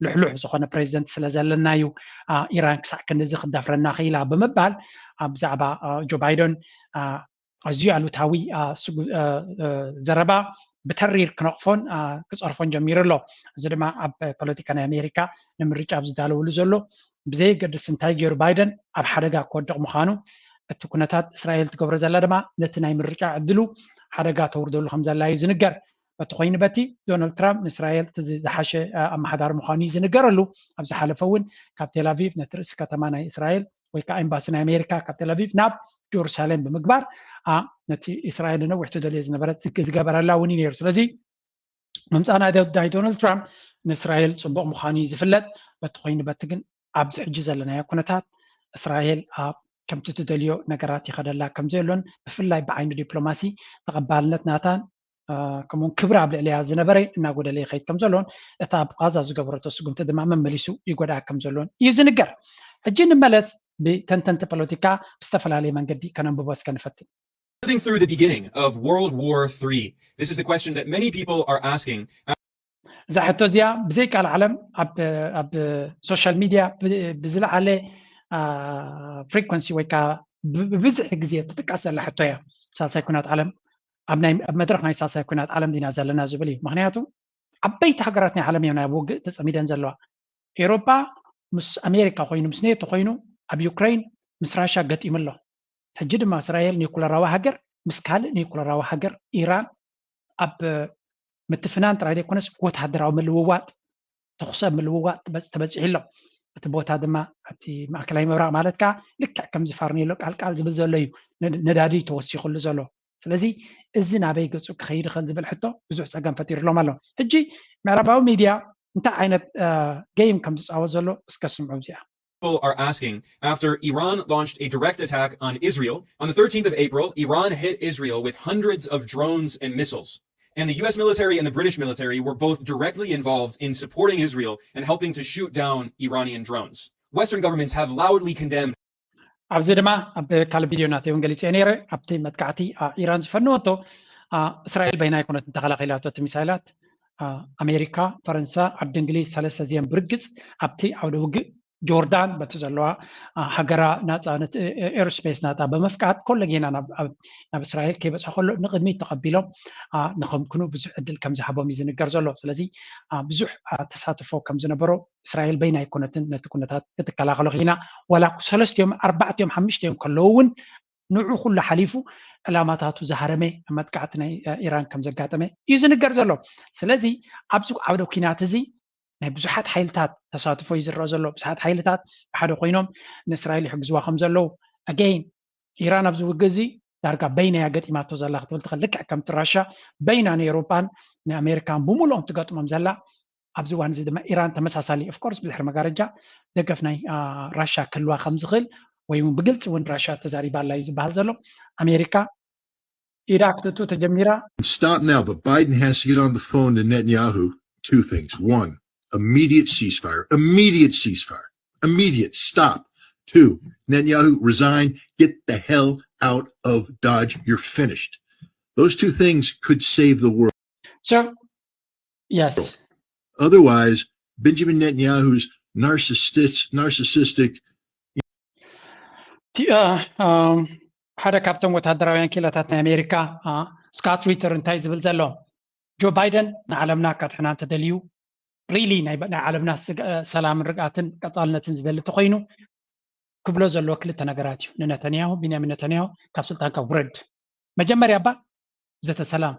ልሕሉሕ ዝኾነ ፕሬዚደንት ስለ ዘለና እዩ ኢራን ክሳዕ ክንድዚ ክዳፍረና ክኢላ ብምባል ብዛዕባ ጆ ባይደን ኣዝዩ ኣሉታዊ ዘረባ ብተሪር ክነቕፎን ክፀርፎን ጀሚሩ ኣሎ። እዚ ድማ ኣብ ፖለቲካ ናይ ኣሜሪካ ንምርጫ ኣብ ዝዳለውሉ ዘሎ ብዘየገድስ እንታይ ገይሩ ባይደን ኣብ ሓደጋ ክወድቕ ምዃኑ፣ እቲ ኩነታት እስራኤል ትገብሮ ዘላ ድማ ነቲ ናይ ምርጫ ዕድሉ ሓደጋ ተውርደሉ ከም ዘላ እዩ ዝንገር። በቲ ኮይኑ በቲ ዶናልድ ትራምፕ ንእስራኤል ዝሓሸ ኣመሓዳሪ ምዃኑ እዩ ዝንገረሉ። ኣብ ዝሓለፈ እውን ካብ ቴላቪቭ ነቲ ርእሲ ከተማ ናይ እስራኤል ወይ ከዓ ኤምባሲ ናይ ኣሜሪካ ካብ ቴላቪቭ ናብ ጀሩሳሌም ብምግባር ነቲ እስራኤል ነዊሕ ትደልዮ ዝነበረት ዝገበረላ እውን እዩ ነይሩ። ስለዚ ምምፃእ ናይ ዶናልድ ትራምፕ ንእስራኤል ፅቡቕ ምዃኑ እዩ ዝፍለጥ። በቲ ኮይኑ በቲ ግን ኣብዚ ሕጂ ዘለናዮ ኩነታት እስራኤል ኣብ ከምቲ ትደልዮ ነገራት ይኸደላ ከም ዘሎን ብፍላይ ብዓይኒ ዲፕሎማሲ ተቐባልነት ናታን ከምኡውን ክብሪ ኣብ ልዕሊያ ዝነበረ እናጎደለ ይኸይድ ከም ዘሎን እታ ኣብ ቃዛ ዝገበረቶ ስጉምቲ ድማ መመሊሱ ይጎድኣ ከም ዘሎን እዩ ዝንገር። ሕጂ ንመለስ ብተንተንቲ ፖለቲካ ብዝተፈላለየ መንገዲ ከነንብቦ እስከ ንፈትን። Living through the beginning of World War Three. This is the question that many people are asking. እዛ ሕቶ እዚኣ ብዘይ ቃል ዓለም ኣብ ሶሻል ሚድያ ብዝለዓለ ፍሪኮንሲ ወይ ከዓ ብብዝሒ ግዜ ትጥቀስ ዘላ ሕቶ እያ። ሳልሳይ ኩናት ዓለም ኣብ መድረክ ናይ ሳልሳይ ኩናት ዓለም ዲና ዘለና ዝብል እዩ። ምክንያቱ ዓበይቲ ሃገራት ናይ ዓለም እዮም ናብ ውግእ ተፀሚደን ዘለዋ። ኤውሮጳ ምስ ኣሜሪካ ኮይኑ ምስ ኔቶ ኮይኑ ኣብ ዩክሬን ምስ ራሻ ገጢሙ ኣሎ። ሕጂ ድማ እስራኤል ኒኩለራዊ ሃገር ምስ ካልእ ኒኩለራዊ ሃገር ኢራን ኣብ ምትፍናን ጥራይ ዘይኮነስ ወታደራዊ ምልውዋጥ ተኹሰ ምልውዋጥ ተበፂሑ ኣሎ። እቲ ቦታ ድማ እቲ ማእከላይ ምብራቕ ማለት ከዓ ልክዕ ከምዚ ፋርኔሎ ቃልቃል ዝብል ዘሎ እዩ ነዳዲ ተወሲኽሉ ዘሎ። ስለዚ እዚ ናበይ ገፁ ክኸይድ ይኽእል ዝብል ሕቶ ብዙሕ ፀገም ፈጢሩሎም ኣሎ። ሕጂ ምዕራባዊ ሚድያ እንታይ ዓይነት ገይም ከም ዝፃወት ዘሎ እስከ ስምዑ እዚኣ። People are asking after Iran launched a direct attack on Israel. On the thirteenth of April, Iran hit Israel with hundreds of drones and missiles. And the U S military and the British military were both directly involved in supporting Israel and helping to shoot down Iranian drones. Western governments have loudly condemned. ኣብዚ ድማ ኣብ ካልእ ቪድዮ ናተይ እውን ገሊፀ ነይረ። ኣብቲ መጥቃዕቲ ኢራን ዝፈነወቶ እስራኤል በይና ኣይኮነትን ተኸላኺላቶ እቲ ሚሳይላት። ኣሜሪካ፣ ፈረንሳ፣ ዓዲ እንግሊዝ ሰለስተ እዚኦም ብርግፅ ኣብቲ ዓውደ ውግእ ጆርዳን በቲ ዘለዋ ሃገራ ናፃ ኤርስፔስ ናፃ ብምፍቃድ ኮለጌና ናብ እስራኤል ከይበፅሐ ከሎ ንቅድሚት ተቐቢሎም ንከምክኑ ብዙሕ ዕድል ከም ዝሃቦም እዩ ዝንገር ዘሎ። ስለዚ ብዙሕ ተሳትፎ ከም ዝነበሮ እስራኤል በይና ኣይኮነትን ነቲ ኩነታት ክትከላኸሎ ክኢላ። ዋላ ሰለስቲኦም ኣርባዕቲኦም ሓምሽቲኦም ከለዉ እውን ንዑ ኩሉ ሓሊፉ ዕላማታቱ ዝሃረመ መጥቃዕቲ ናይ ኢራን ከም ዘጋጠመ እዩ ዝንገር ዘሎ። ስለዚ ኣብዚ ዓውደ ኩናት እዚ ናይ ብዙሓት ሓይልታት ተሳትፎ እዩ ዝረአ ዘሎ። ብዙሓት ሓይልታት ብሓደ ኮይኖም ንእስራኤል ይሕግዝዋ ከም ዘለዉ ኣገይን ኢራን ኣብዚ ውግእ እዚ ዳርጋ በይነያ ገጢማቶ ዘላ ክትብል ትኽእል። ልክዕ ከምቲ ራሻ በይና ንኤውሮጳን ንኣሜሪካን ብምሉኦም ትገጥሞም ዘላ ኣብዚ እዋን እዚ ድማ ኢራን ተመሳሳሊ ኦፍኮርስ ብድሕሪ መጋረጃ ደገፍ ናይ ራሻ ክህልዋ ከም ዝኽእል ወይ እውን ብግልፂ እውን ራሻ ተዛሪባ ኣላ እዩ ዝበሃል ዘሎ። ኣሜሪካ ኢዳ ክትእቱ ተጀሚራ። Stop now, but Biden has to get on the phone to Netanyahu. Two things. One, immediate ceasefire. Immediate ceasefire. Immediate stop. Two, Netanyahu, resign. Get the hell out of Dodge. You're finished. Those two things could save the world. So, yes. Otherwise, Benjamin Netanyahu's narcissist, narcissistic ሓደ ካብቶም ወታደራውያን ክኢላታት ናይ ኣሜሪካ ስካት ሪተር እንታይ ዝብል ዘሎ፣ ጆ ባይደን ንዓለምና ከድሕና እንተደልዩ ሪሊ ናይ ዓለምና ሰላምን ርግኣትን ቀፃልነትን ዝደሊ ተኮይኑ ክብሎ ዘለዎ ክልተ ነገራት እዩ። ንነተንያሁ፣ ቢንያሚን ነተንያሁ ካብ ስልጣንካ ውረድ። መጀመርያ እባ ዘተ ሰላም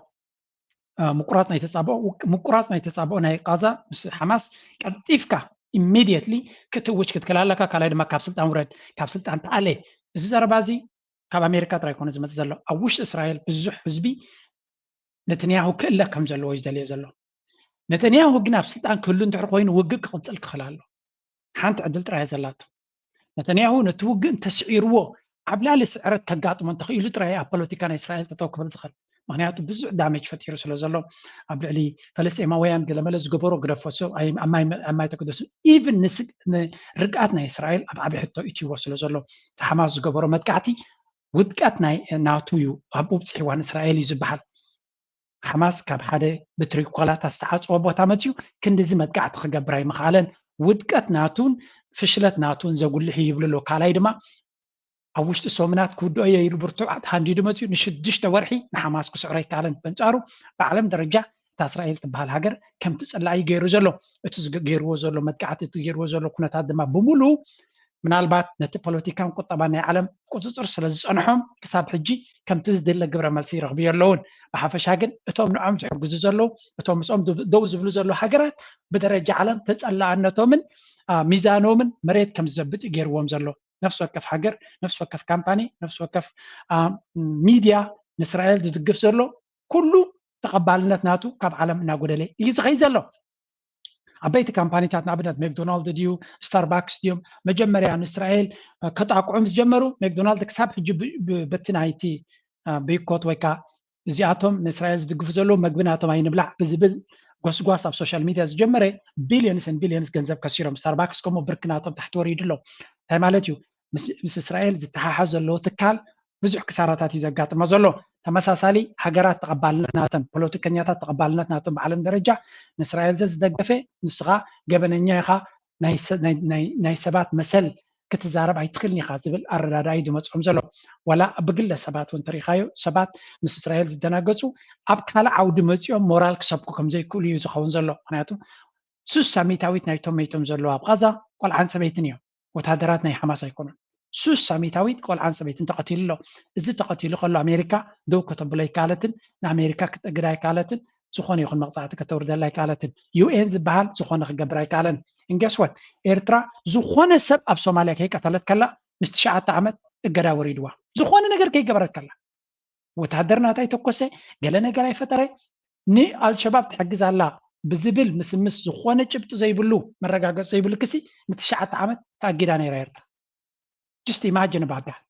ምቁራፅ ናይ ተፃብኦ ናይ ቃዛ ምስ ሓማስ ቀልጢፍካ ኢሚድየትሊ ክትእውጅ ክትክእል ኣለካ። ካልኣይ ድማ ካብ ስልጣን ውረድ፣ ካብ ስልጣን ተኣለ። እዚ ዘረባ እዚ ካብ ኣሜሪካ ጥራይ ኮነ ዝመፅእ ዘሎ። ኣብ ውሽጢ እስራኤል ብዙሕ ህዝቢ ነተንያሁ ክእለ ከም ዘለዎ እዩ ዝደልዮ ዘሎ። ነተንያሁ ግን ኣብ ስልጣን ክህሉ እንድሕር ኮይኑ ውግእ ክቕፅል ክኽእል ኣሎ። ሓንቲ ዕድል ጥራይ ዘላቶ። ነተንያሁ ነቲ ውግእ እንተስዒርዎ ዓብላሊ ስዕረት ከጋጥሞ እንተኽኢሉ ጥራይ ኣብ ፖለቲካ ናይ እስራኤል ጠጠው ክብል ዝኽእል። ምክንያቱ ብዙሕ ዳሜጅ ፈጢሩ ስለ ዘሎ ኣብ ልዕሊ ፈለስጤማውያን ገለመለ ዝገበሮ ግደፎ፣ ኣብ ማይ ተገደሱ ኢቭን ንርግኣት ናይ እስራኤል ኣብ ዓብይ ሕቶ እትይዎ ስለ ዘሎ ሓማስ ዝገበሮ መጥቃዕቲ ውድቀት ናይ ናቱ እዩ። ኣብኡ ብፅሒዋን እስራኤል እዩ ዝበሃል። ሓማስ ካብ ሓደ ብትሪኮላታ ዝተዓፀወ ቦታ መፅዩ ክንድዚ መጥቃዕቲ ክገብር ኣይምኽኣለን። ውድቀት ናቱን ፍሽለት ናቱን ዘጉልሕ ይብሉ ኣለዉ። ካልኣይ ድማ ኣብ ውሽጢ ሰሙናት ክውድኦ እየ ኢሉ ብርቱዕ ተሃንዲዱ መፅዩ ንሽዱሽተ ወርሒ ንሓማስ ክስዕሮ ኣይከኣለን። በንፃሩ ብዓለም ደረጃ እታ እስራኤል ትበሃል ሃገር ከምቲ ፀላኢ ገይሩ ዘሎ እቲ ገይርዎ ዘሎ መጥቃዕቲ እቲ ገይርዎ ዘሎ ኩነታት ድማ ብምሉ ምናልባት ነቲ ፖለቲካን ቁጠባን ናይ ዓለም ቁፅፅር ስለ ዝፀንሖም ክሳብ ሕጂ ከምቲ ዝድለ ግብረ መልሲ ይረኽቡ የለውን። ብሓፈሻ ግን እቶም ንዖም ዝሕግዙ ዘለዉ እቶም ምስኦም ደው ዝብሉ ዘለዉ ሃገራት ብደረጃ ዓለም ተፀላእነቶምን ሚዛኖምን መሬት ከም ዝዘብጥ ገይርዎም ዘሎ። ነፍሲ ወከፍ ሃገር፣ ነፍሲ ወከፍ ካምፓኒ፣ ነፍሲ ወከፍ ሚድያ ንእስራኤል ዝድግፍ ዘሎ ኩሉ ተቐባልነት ናቱ ካብ ዓለም እናጎደለ እዩ ዝኸይ ዘሎ። ዓበይቲ ካምፓኒታት ንኣብነት ሜክዶናልድ ድዩ ስታርባክስ ድዮም መጀመርያ ንእስራኤል ከጣቅዑም ዝጀመሩ? ሜክዶናልድ ክሳብ ሕጂ በቲ ናይቲ ብይኮት ወይ ከዓ እዚኣቶም ንእስራኤል ዝድግፉ ዘለዉ መግቢ ናቶም ኣይንብላዕ ብዝብል ጎስጓስ ኣብ ሶሻል ሚድያ ዝጀመረ ቢልዮንስ ን ቢልዮንስ ገንዘብ ከሲሮም። ስታርባክስ ከምኡ ብርኪ ናቶም ታሕቲ ወሪዱ ኣሎ። እንታይ ማለት እዩ? ምስ እስራኤል ዝተሓሓዝ ዘለዎ ትካል ብዙሕ ክሳራታት እዩ ዘጋጥሞ ዘሎ። ተመሳሳሊ ሃገራት ተቐባልነት ናተን ፖለቲከኛታት ተቐባልነት ናቶም ብዓለም ደረጃ ንእስራኤል ዘዝደገፈ ንስኻ ገበነኛ ኢኻ ናይ ሰባት መሰል ክትዛረብ ኣይትኽእልን ኢኻ ዝብል ኣረዳድኣ እዩ ዝመፅኦም ዘሎ። ዋላ ብግለ ሰባት እውን ተሪኻዮ ሰባት ምስ እስራኤል ዝደናገፁ ኣብ ካልእ ዓውዲ መፂኦም ሞራል ክሰብኩ ከም ዘይክእሉ እዩ ዝኸውን ዘሎ። ምክንያቱ ሱሳ ሚታዊት ናይቶም መይቶም ዘለዉ ኣብ ቃዛ ቆልዓን ሰበይትን እዮም። ወታደራት ናይ ሓማስ ኣይኮኑን። ሱሳ ሚታዊት ቆልዓን ሰበይትን ተቐቲሉ ኣሎ። እዚ ተቐቲሉ ከሎ ኣሜሪካ ደው ከተብሎ ኣይከኣለትን፣ ንኣሜሪካ ክትእግዳ ኣይከኣለትን፣ ዝኾነ ይኹን መቕፃዕቲ ከተውርደላ ኣይከኣለትን። ዩኤን ዝበሃል ዝኾነ ክገብር ኣይከኣለን። እንገስወት ኤርትራ ዝኾነ ሰብ ኣብ ሶማልያ ከይቀተለት ከላ ምስ ትሽዓተ ዓመት እገዳ ወሪድዋ ዝኾነ ነገር ከይገበረት ከላ ወታደር ናታይ ተኮሰ ገለ ነገር ኣይፈጠረ ንኣልሸባብ ትሕግዝ ኣላ ብዝብል ምስምስ ዝኾነ ጭብጢ ዘይብሉ መረጋገፂ ዘይብሉ ክሲ ንትሽዓተ ዓመት ተኣጊዳ ነይራ ኤርትራ። Just imagine about that.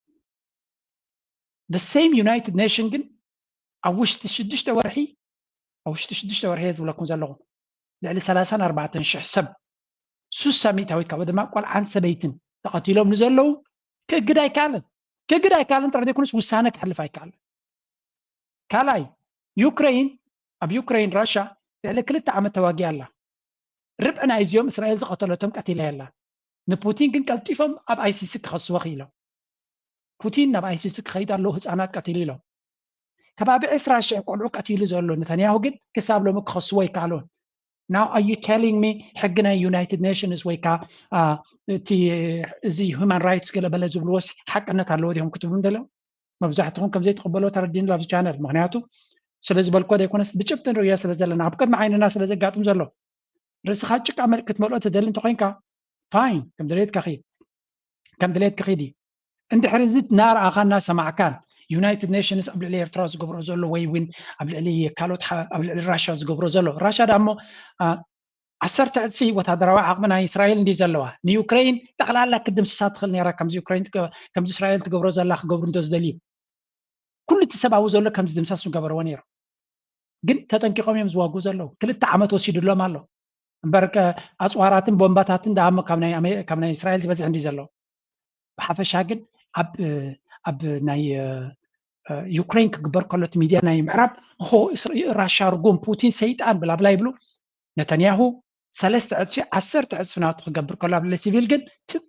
The same United Nation ግን ኣብ ውሽጢ ሽዱሽተ ወርሒ ኣብ ውሽጢ ሽዱሽተ ወርሒ እየ ዝብለኩም ዘለኹ ልዕሊ ሰላሳን ኣርባዕተን ሽሕ ሰብ ሱሳ ሚእታዊት ካብኡ ድማ ቆልዓን ሰበይትን ተቐቲሎም ንዘለዉ ክእግድ ኣይከኣልን። ክእግድ ኣይከኣልን ጥራሕ ዘይኮነስ ውሳነ ክሕልፍ ኣይከኣልን። ካልኣይ ዩክሬን ኣብ ዩክሬን ራሻ ልዕሊ ክልተ ዓመት ተዋጊኣ ኣላ። ርብዒ ናይዚኦም እስራኤል ዝቐተለቶም ቀቲላ ኣላ። ንፑቲን ግን ቀልጢፎም ኣብ ኣይሲሲ ክኸስዎ ክኢሎም። ፑቲን ናብ ኣይሲሲ ክኸይድ ኣለዉ ህፃናት ቀቲሉ ኢሎም። ከባቢ ዕስራ ሽሕ ቆልዑ ቀቲሉ ዘሎ ነታንያሁ ግን ክሳብ ሎሚ ክኸስዎ ኣይከኣሉን። Now are you telling me ሕጊ ናይ ዩናይትድ ኔሽንስ ወይ ከዓ እቲ እዚ ሁማን ራይትስ ገለ በለ ዝብልዎስ ሓቅነት ኣለዎ ዲኹም ክትብሉ እንደለዉ? መብዛሕትኹም ከም ዘይትቕበልዎ ተረዲኒ ኣብዚ ቻነል። ምክንያቱ ስለ ዝበልኮ ዘይኮነስ ብጭብጢ ንርእዮ ስለ ዘለና ኣብ ቅድሚ ዓይንና ስለ ዘጋጥም ዘሎ ርእስኻ ጭቃ ክትመልኦ ትደሊ እንተኮይንካ ፋይን ከም ድሌትካ ኺድ ከም ድሌትካ ኺድ እንድሕር እዚ እናረኣኻን እናሰማዕካን ዩናይትድ ኔሽንስ ኣብ ልዕሊ ኤርትራ ዝገብሮ ዘሎ ወይ እውን ኣብ ልዕሊ ካልኦት ኣብ ልዕሊ ራሻ ዝገብሮ ዘሎ ራሻ ዳሞ ዓሰርተ ዕፅፊ ወታደራዊ ዓቕሚ ናይ እስራኤል እንዲ ዘለዋ ንዩክሬን ጠቕላላ ክድምስሳ ትኽእል ነራ ከምዚ ዩክሬን ከምዚ እስራኤል ትገብሮ ዘላ ክገብሩ እንተ ዝደልዩ ኩሉ እቲ ሰብኣዊ ዘሎ ከምዚ ድምሳስ ምገበርዎ ነይሩ ግን ተጠንቂቖም እዮም ዝዋጉ ዘለዉ ክልተ ዓመት ወሲድሎም ኣሎ እምበር ኣፅዋራትን ቦምባታትን ዳሞ ካብ ናይ እስራኤል ዝበዝሕ እንዲ ዘለዉ ብሓፈሻ ግን ኣብ ናይ ዩክሬን ክግበር ከሎ እቲ ሚድያ ናይ ምዕራብ ራሻ ርጉም ፑቲን ሰይጣን ብላብላ ይብሉ ነተንያሁ ሰለስተ ዕፅፊ ዓሰርተ ዕፅፊ ናቱ ክገብር ከሎ ኣብ ሲቪል ግን ትብ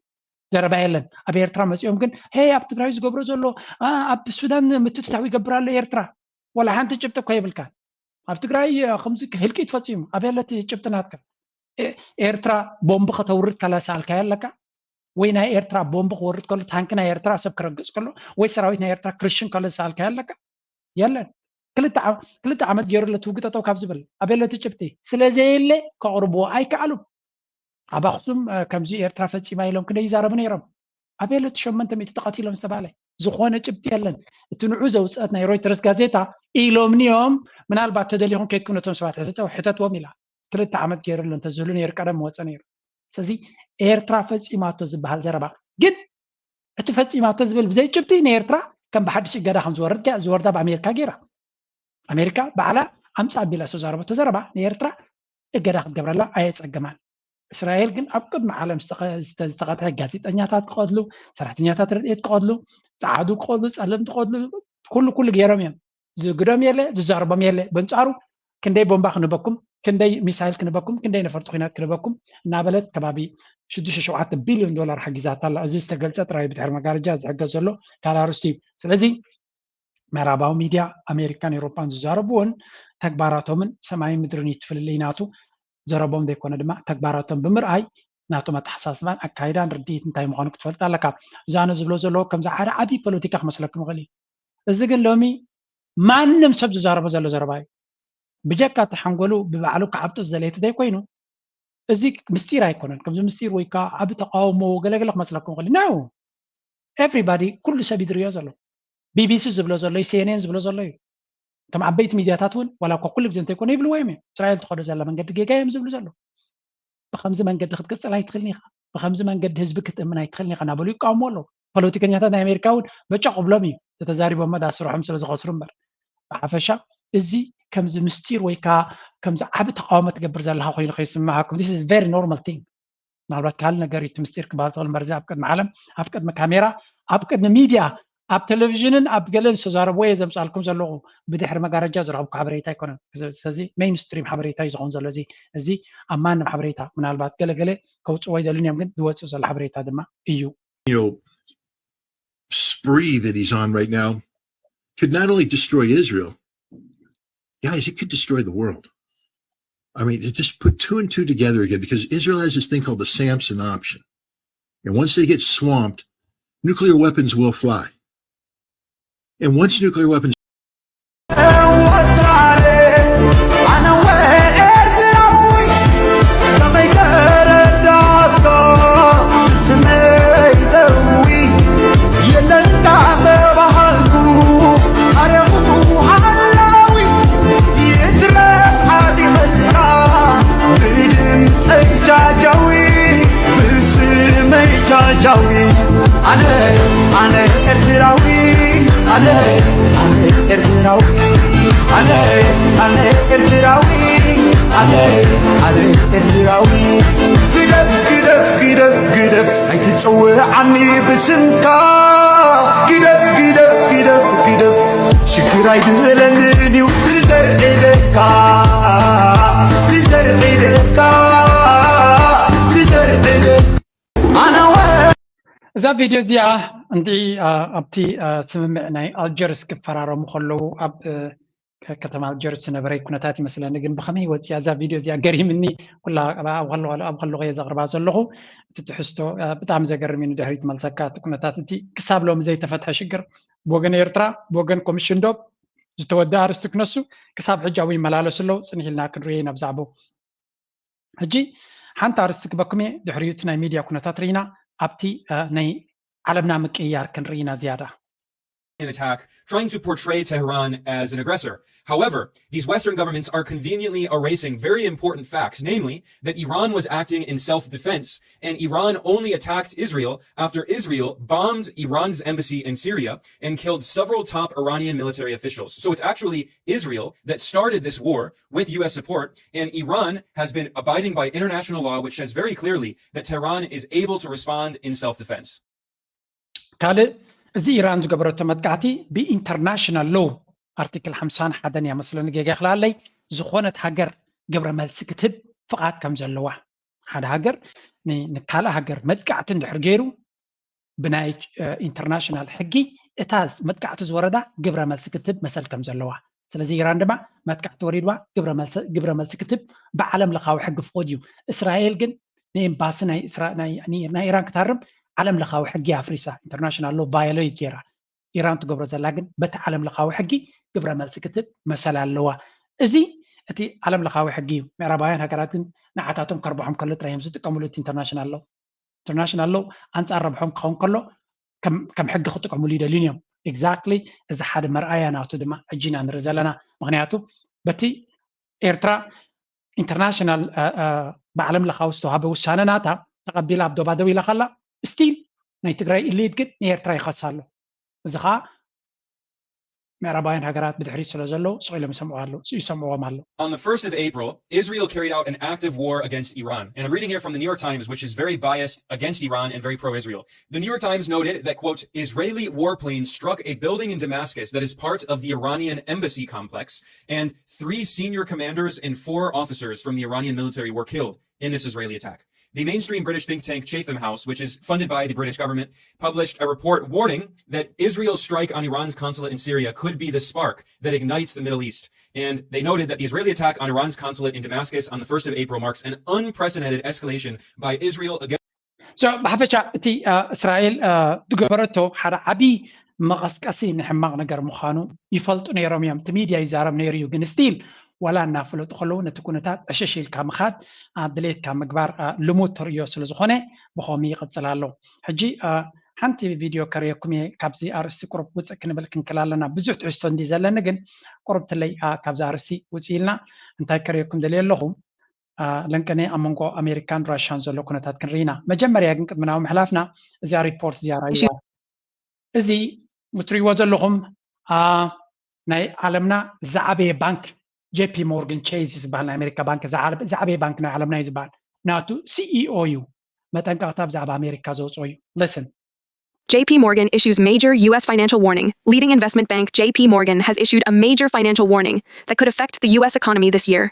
ዘረባ የለን ኣብ ኤርትራ መፂኦም ግን ሄይ ኣብ ትግራይ ዝገብሮ ዘሎ ኣብ ሱዳን ምትትታው ይገብር ኣሎ ኤርትራ ወላ ሓንቲ ጭብጢ እኮ የብልካ ኣብ ትግራይ ከምዚ ህልቂት ፈፂሙ ኣበየለቲ ጭብጢ ናትካ ኤርትራ ቦምብ ከተውርድ ከላ ሰኣልካዮ ኣለካ ወይ ናይ ኤርትራ ቦምብ ክወርድ ከሎ ታንኪ ናይ ኤርትራ ሰብ ክረግፅ ከሎ ወይ ሰራዊት ናይ ኤርትራ ክርሽን ከሎ ዝሰኣልካዮ ኣለካ የለን ክልተ ዓመት ገይሩ ለትውግ ጠጠው ካብ ዝብል ኣበለቲ ጭብጢ ስለዘየለ ከቕርብዎ ኣይከኣሉ ኣብ ኣክሱም ከምዚ ኤርትራ ፈፂማ ኢሎም ክንደ ይዛረቡ ነይሮም ኣበየለ እቲ ሸሞንተ ሚእቲ ተቐቲሎም ዝተባህለ? ዝኾነ ጭብጢ የለን። እቲ ንዑ ዘውፅአት ናይ ሮይተርስ ጋዜጣ ኢሎምኒ እዮም፣ ምናልባት ተደሊኹም ከይድኩም ነቶም ሰባት ሕተተው-፣ ሕተትዎም ኢላ። ክልተ ዓመት ገይሩ ኣሎ፣ እንተዝህሉ ነይሩ ቀደም ምወፀ ነይሩ። ስለዚ ኤርትራ ፈፂማቶ ዝበሃል ዘረባ ግን፣ እቲ ፈፂማቶ ዝብል ብዘይ ጭብጢ ንኤርትራ ከም ብሓድሽ እገዳ ከም ዝወርድ ገ-፣ ዝወርዳ ብኣሜሪካ ገይራ። ኣሜሪካ ባዕላ ኣምፃ ኣቢላ ዝተዛረበቶ ዘረባ ንኤርትራ እገዳ ክትገብረላ ኣየፀገማን። እስራኤል ግን ኣብ ቅድሚ ዓለም ዝተኸ-፣ ዝተ-፣ ዝተቐትሐ ጋዜጠኛታት ክቐትሉ፣ ሰራሕተኛታት ረድኤት ክቐትሉ፣ ፃዓዱ ክቐትሉ፣ ፀለምቲ ክቐትሉ፣ ኩሉ ኩሉ ገይሮም እዮም። ዝግዶም የለ፣ ዝዛረቦም የለ። በንፃሩ ክንደይ ቦምባ ክንበኩም፣ ክንደይ ሚሳይል ክንበኩም፣ ክንደይ ነፈርቲ ኩናት ክንበኩም እናበለት ከባቢ ሽዱሽተ ሸውዓተ ቢልዮን ዶላር ሓጊዛታ ኣላ። እዚ ዝተገልጸ ጥራይ ብድሕሪ መጋረጃ ዝሕገዝ ዘሎ ካልእ ኣርእስቲ እዩ። ስለዚ ምዕራባዊ ሚድያ ኣሜሪካን ኤውሮጳን ዝዛረብዎን ተግባራቶምን ሰማይን ምድርን እዩ እቲ ፍልልይ ናቱ። ዘረቦም ዘይኮነ ድማ ተግባራቶም ብምርኣይ ናቶም ኣተሓሳስባን ኣካይዳን ርድኢት እንታይ ምዃኑ ክትፈልጥ ኣለካ። እዚ ኣነ ዝብሎ ዘለኹ ከምዚ ሓደ ዓብዪ ፖለቲካ ክመስለኩም ይኽእል እዩ። እዚ ግን ሎሚ ማንም ሰብ ዝዛረቦ ዘሎ ዘረባ እዩ። ብጀካ እቲ ሓንጎሉ ብባዕሉ ክዓብጦ ዝደለየ እንተዘይኮይኑ፣ እዚ ምስጢር ኣይኮነን። ከምዚ ምስጢር ወይ ከዓ ዓቢ ተቃውሞ ገለገለ ክመስለኩም ይኽእል እዩ። No! Everybody፣ ኩሉ ሰብ እዩ ዝርእዮ ዘሎ። ቢቢሲ ዝብሎ ዘሎ እዩ፣ ሲኤንኤን ዝብሎ ዘሎ እዩ። እቶም ዓበይቲ ሚድያታት እውን ዋላ እኳ ኩሉ ግዜ እንተይኮነ ይብልዎ እዮም። እስራኤል ትኸዶ ዘላ መንገዲ ጌጋ እዮም ዝብሉ ዘለዉ። ብኸምዚ መንገዲ ክትቅጽል ኣይትኽእልን ኢኻ፣ ብኸምዚ መንገዲ ህዝቢ ክትእምን ኣይትኽእልን ኢኻ እናበሉ ይቃወምዎ ኣለዉ። ፖለቲከኛታት ናይ ኣሜሪካ እውን በጨቕ ክብሎም እዩ፣ ተተዛሪቦሞ ዳ ስርሖም ስለ ዝኸስሩ እምበር። ብሓፈሻ እዚ ከምዚ ምስጢር ወይ ከዓ ከምዚ ዓቢ ተቃውሞ ትገብር ዘለኻ ኮይኑ ከይስምዓኩም፣ this is very normal thing። ምናልባት ካልእ ነገር እዩ እቲ ምስጢር ክበሃል ዝኽእል እምበር፣ እዚ ኣብ ቅድሚ ዓለም፣ ኣብ ቅድሚ ካሜራ፣ ኣብ ቅድሚ ሚድያ፣ ኣብ ቴሌቪዥንን ኣብ ገለን ዝተዛረብዎ እየ ዘምጻልኩም ዘለኹ። ብድሕሪ መጋረጃ ዝረኸብኩ ሓበሬታ ኣይኮነን። ስለዚ ሜይንስትሪም ሓበሬታ እዩ ዝኸውን ዘሎ። እዚ፣ እዚ ኣብ ማንም ሓበሬታ፣ ምናልባት ገለገለ ከውጽእዎ ይደልን እዮም፣ ግን ዝወጽእ ዘሎ ሓበሬታ ድማ እዩ። You know, spree that he's on right now could not only destroy Israel, guys, it could destroy the world. I mean, to just put two and two together again, because Israel has this thing called the Samson option. And once they get swamped, nuclear weapons will fly. And once nuclear weapons ጃጃዊ ብስመይ ጃጃዊ ኣነ ኣነ ኤርትራዊ ኣነ ኣነ ኤርትራዊ ኣነ ኣነ ኤርትራዊ ኣነ ኣነ ኤርትራዊ ግደፍ ግደፍ ግደፍ ግደፍ ኣይትጽውዓኒ ብስምካ ግደፍ ግደፍ ግደፍ ግደፍ ሽግር ኣይድህለንን እዩ ትዘርዒ ደካ ትዘርዒ ደካ ትዘርዒ ደካ ኣነ እዛ ቪድዮ እዚኣ እንዲ ኣብቲ ስምምዕ ናይ ኣልጀርስ ክፈራረሙ ከለዉ ኣብ ከተማ ኣልጀርስ ዝነበረ ኩነታት ይመስለኒ። ግን ብኸመይ ወፂኣ እዛ ቪድዮ እዚኣ ገሪምኒ። ኩላ ኣብ ከለኹ እየ ዘቕርባ ዘለኹ። እቲ ትሕዝቶ ብጣዕሚ ዘገርም እዩ። ንድሕሪት መልሰካ እቲ ኩነታት እቲ ክሳብ ሎሚ ዘይተፈትሐ ሽግር ብወገን ኤርትራ ብወገን ኮሚሽን ዶብ ዝተወደኣ ኣርእስቲ ክነሱ ክሳብ ሕጂ ኣብኡ ይመላለሱ ኣለዉ። ፅንሕ ኢልና ክንርእዮ ኢና ብዛዕባኡ። ሕጂ ሓንቲ ኣርእስቲ ክበኩም እየ፣ ድሕሪኡ እቲ ናይ ሚድያ ኩነታት ርኢና ኣብቲ ናይ ዓለምና ምቅይያር ክንርኢ ኢና ዝያዳ። An attack trying to portray Tehran as an aggressor. However, these Western governments are conveniently erasing very important facts, namely that Iran was acting in self defense and Iran only attacked Israel after Israel bombed Iran's embassy in Syria and killed several top Iranian military officials. So it's actually Israel that started this war with U S support, and Iran has been abiding by international law, which says very clearly that Tehran is able to respond in self defense. ካልእ እዚ ኢራን ዝገበረቶ መጥቃዕቲ ብኢንተርናሽናል ሎው ኣርቲክል ሓምሳን ሓደን እያ መስለኒ ጌጋ ይኽልኣለይ ዝኾነት ሃገር ግብረ መልሲ ክትህብ ፍቓድ ከም ዘለዋ ሓደ ሃገር ንካልእ ሃገር መጥቃዕቲ እንድሕር ገይሩ ብናይ ኢንተርናሽናል ሕጊ እታ መጥቃዕቲ ዝወረዳ ግብረ መልሲ ክትህብ መሰል ከም ዘለዋ ስለዚ ኢራን ድማ መጥቃዕቲ ወሪድዋ ግብረ መልሲ ክትህብ ብዓለም ለኻዊ ሕጊ ፍቑድ እዩ። እስራኤል ግን ንኤምባሲ ናይ ኢራን ክትሃርም ዓለም ለኻዊ ሕጊ ኣፍሪሳ ኢንተርናሽናል ሎ ቫዮሌት ገይራ ኢራን ትገብሮ ዘላ ግን በቲ ዓለም ለኻዊ ሕጊ ግብረ መልሲ ክትህብ መሰል ኣለዋ። እዚ እቲ ዓለም ለኻዊ ሕጊ እዩ። ምዕራባውያን ሃገራት ግን ንዓታቶም ከርብሖም ከሎ ጥራይ እዮም ዝጥቀምሉ እቲ ኢንተርናሽናል ሎ። international law ኣንፃር ረብሖም ክኸውን ከሎ ከም ሕጊ ክጥቀምሉ ይደልዩን እዮም። Exactly። እዚ ሓደ መርኣያ ናቱ ድማ ሕጂ ኢና ንርኢ ዘለና። ምክንያቱ በቲ ኤርትራ ኢንተርናሽናል ብዓለም ለኻዊ ዝተዋሃበ ውሳነ ናታ ተቐቢላ ኣብ ዶባ ደው ኢላ ከላ፣ ስቲል ናይ ትግራይ ኢሊት ግን ንኤርትራ ይኸሳ ኣሎ። እዚ ከዓ ምዕራባውያን ሃገራት ብድሕሪት ስለ ዘለዉ ስቕ ኢሎም ይሰምዕዎም ኣለዉ። On the first of April, Israel carried out an active war against Iran. And I'm reading here from the New York Times, which is very biased against Iran and very pro-Israel. The New York Times noted that, quote, Israeli warplanes struck a building in Damascus that is part of the Iranian embassy complex, and three senior commanders and four officers from the Iranian military were killed in this Israeli attack. The mainstream British think tank Chatham House, which is funded by the British government, published a report warning that Israel's strike on Iran's consulate in Syria could be the spark that ignites the Middle East. And they noted that the Israeli attack on Iran's consulate in Damascus on the first of April marks an unprecedented escalation by Israel against ብሓፈሻ እቲ እስራኤል ዝገበረቶ ሓደ ዓብዪ መቐስቀሲ ንሕማቕ ነገር ምዃኑ ይፈልጡ ነይሮም እዮም። እቲ ሚድያ ይዛረብ ነይሩ እዩ። ግን ስቲል ዋላ እናፈለጡ ከለዉ ነቲ ኩነታት ዕሽሽ ኢልካ ምኻድ ድሌትካ ምግባር ልሙድ ተርእዮ ስለ ዝኾነ ብኸምኡ ይቕፅል ኣሎ። ሕጂ ሓንቲ ቪድዮ ከርእየኩም እየ። ካብዚ ኣርእስቲ ቁሩብ ውፅእ ክንብል ክንክል ኣለና። ብዙሕ ትሕዝቶ እንዲ ዘለኒ ግን ቁሩብ ትለይ ካብዚ ኣርእስቲ ውፅእ ኢልና እንታይ ከርእየኩም ደልየ ኣለኹ ለንቀነ ኣብ መንጎ ኣሜሪካን ራሽያን ዘሎ ኩነታት ክንርኢ ኢና። መጀመርያ ግን ቅድሚ ናብ ምሕላፍና እዚኣ ሪፖርት እዚኣ ራእይዋ። እዚ እትሪእዎ ዘለኹም ናይ ዓለምና ዝዓበየ ባንክ ጄፒ ሞርጋን ቼዝ ዝበሃል ናይ ኣሜሪካ ባንክ ዝዓበየ ባንክ ናይ ዓለምና እዩ ዝበሃል። ናቱ ሲኢኦ እዩ መጠንቀቕታ ብዛዕባ ኣሜሪካ ዘውፅኦ እዩ። Listen. J P Morgan issues major U S financial warning, leading investment bank J P Morgan has issued a major financial warning that could affect the U S economy this year.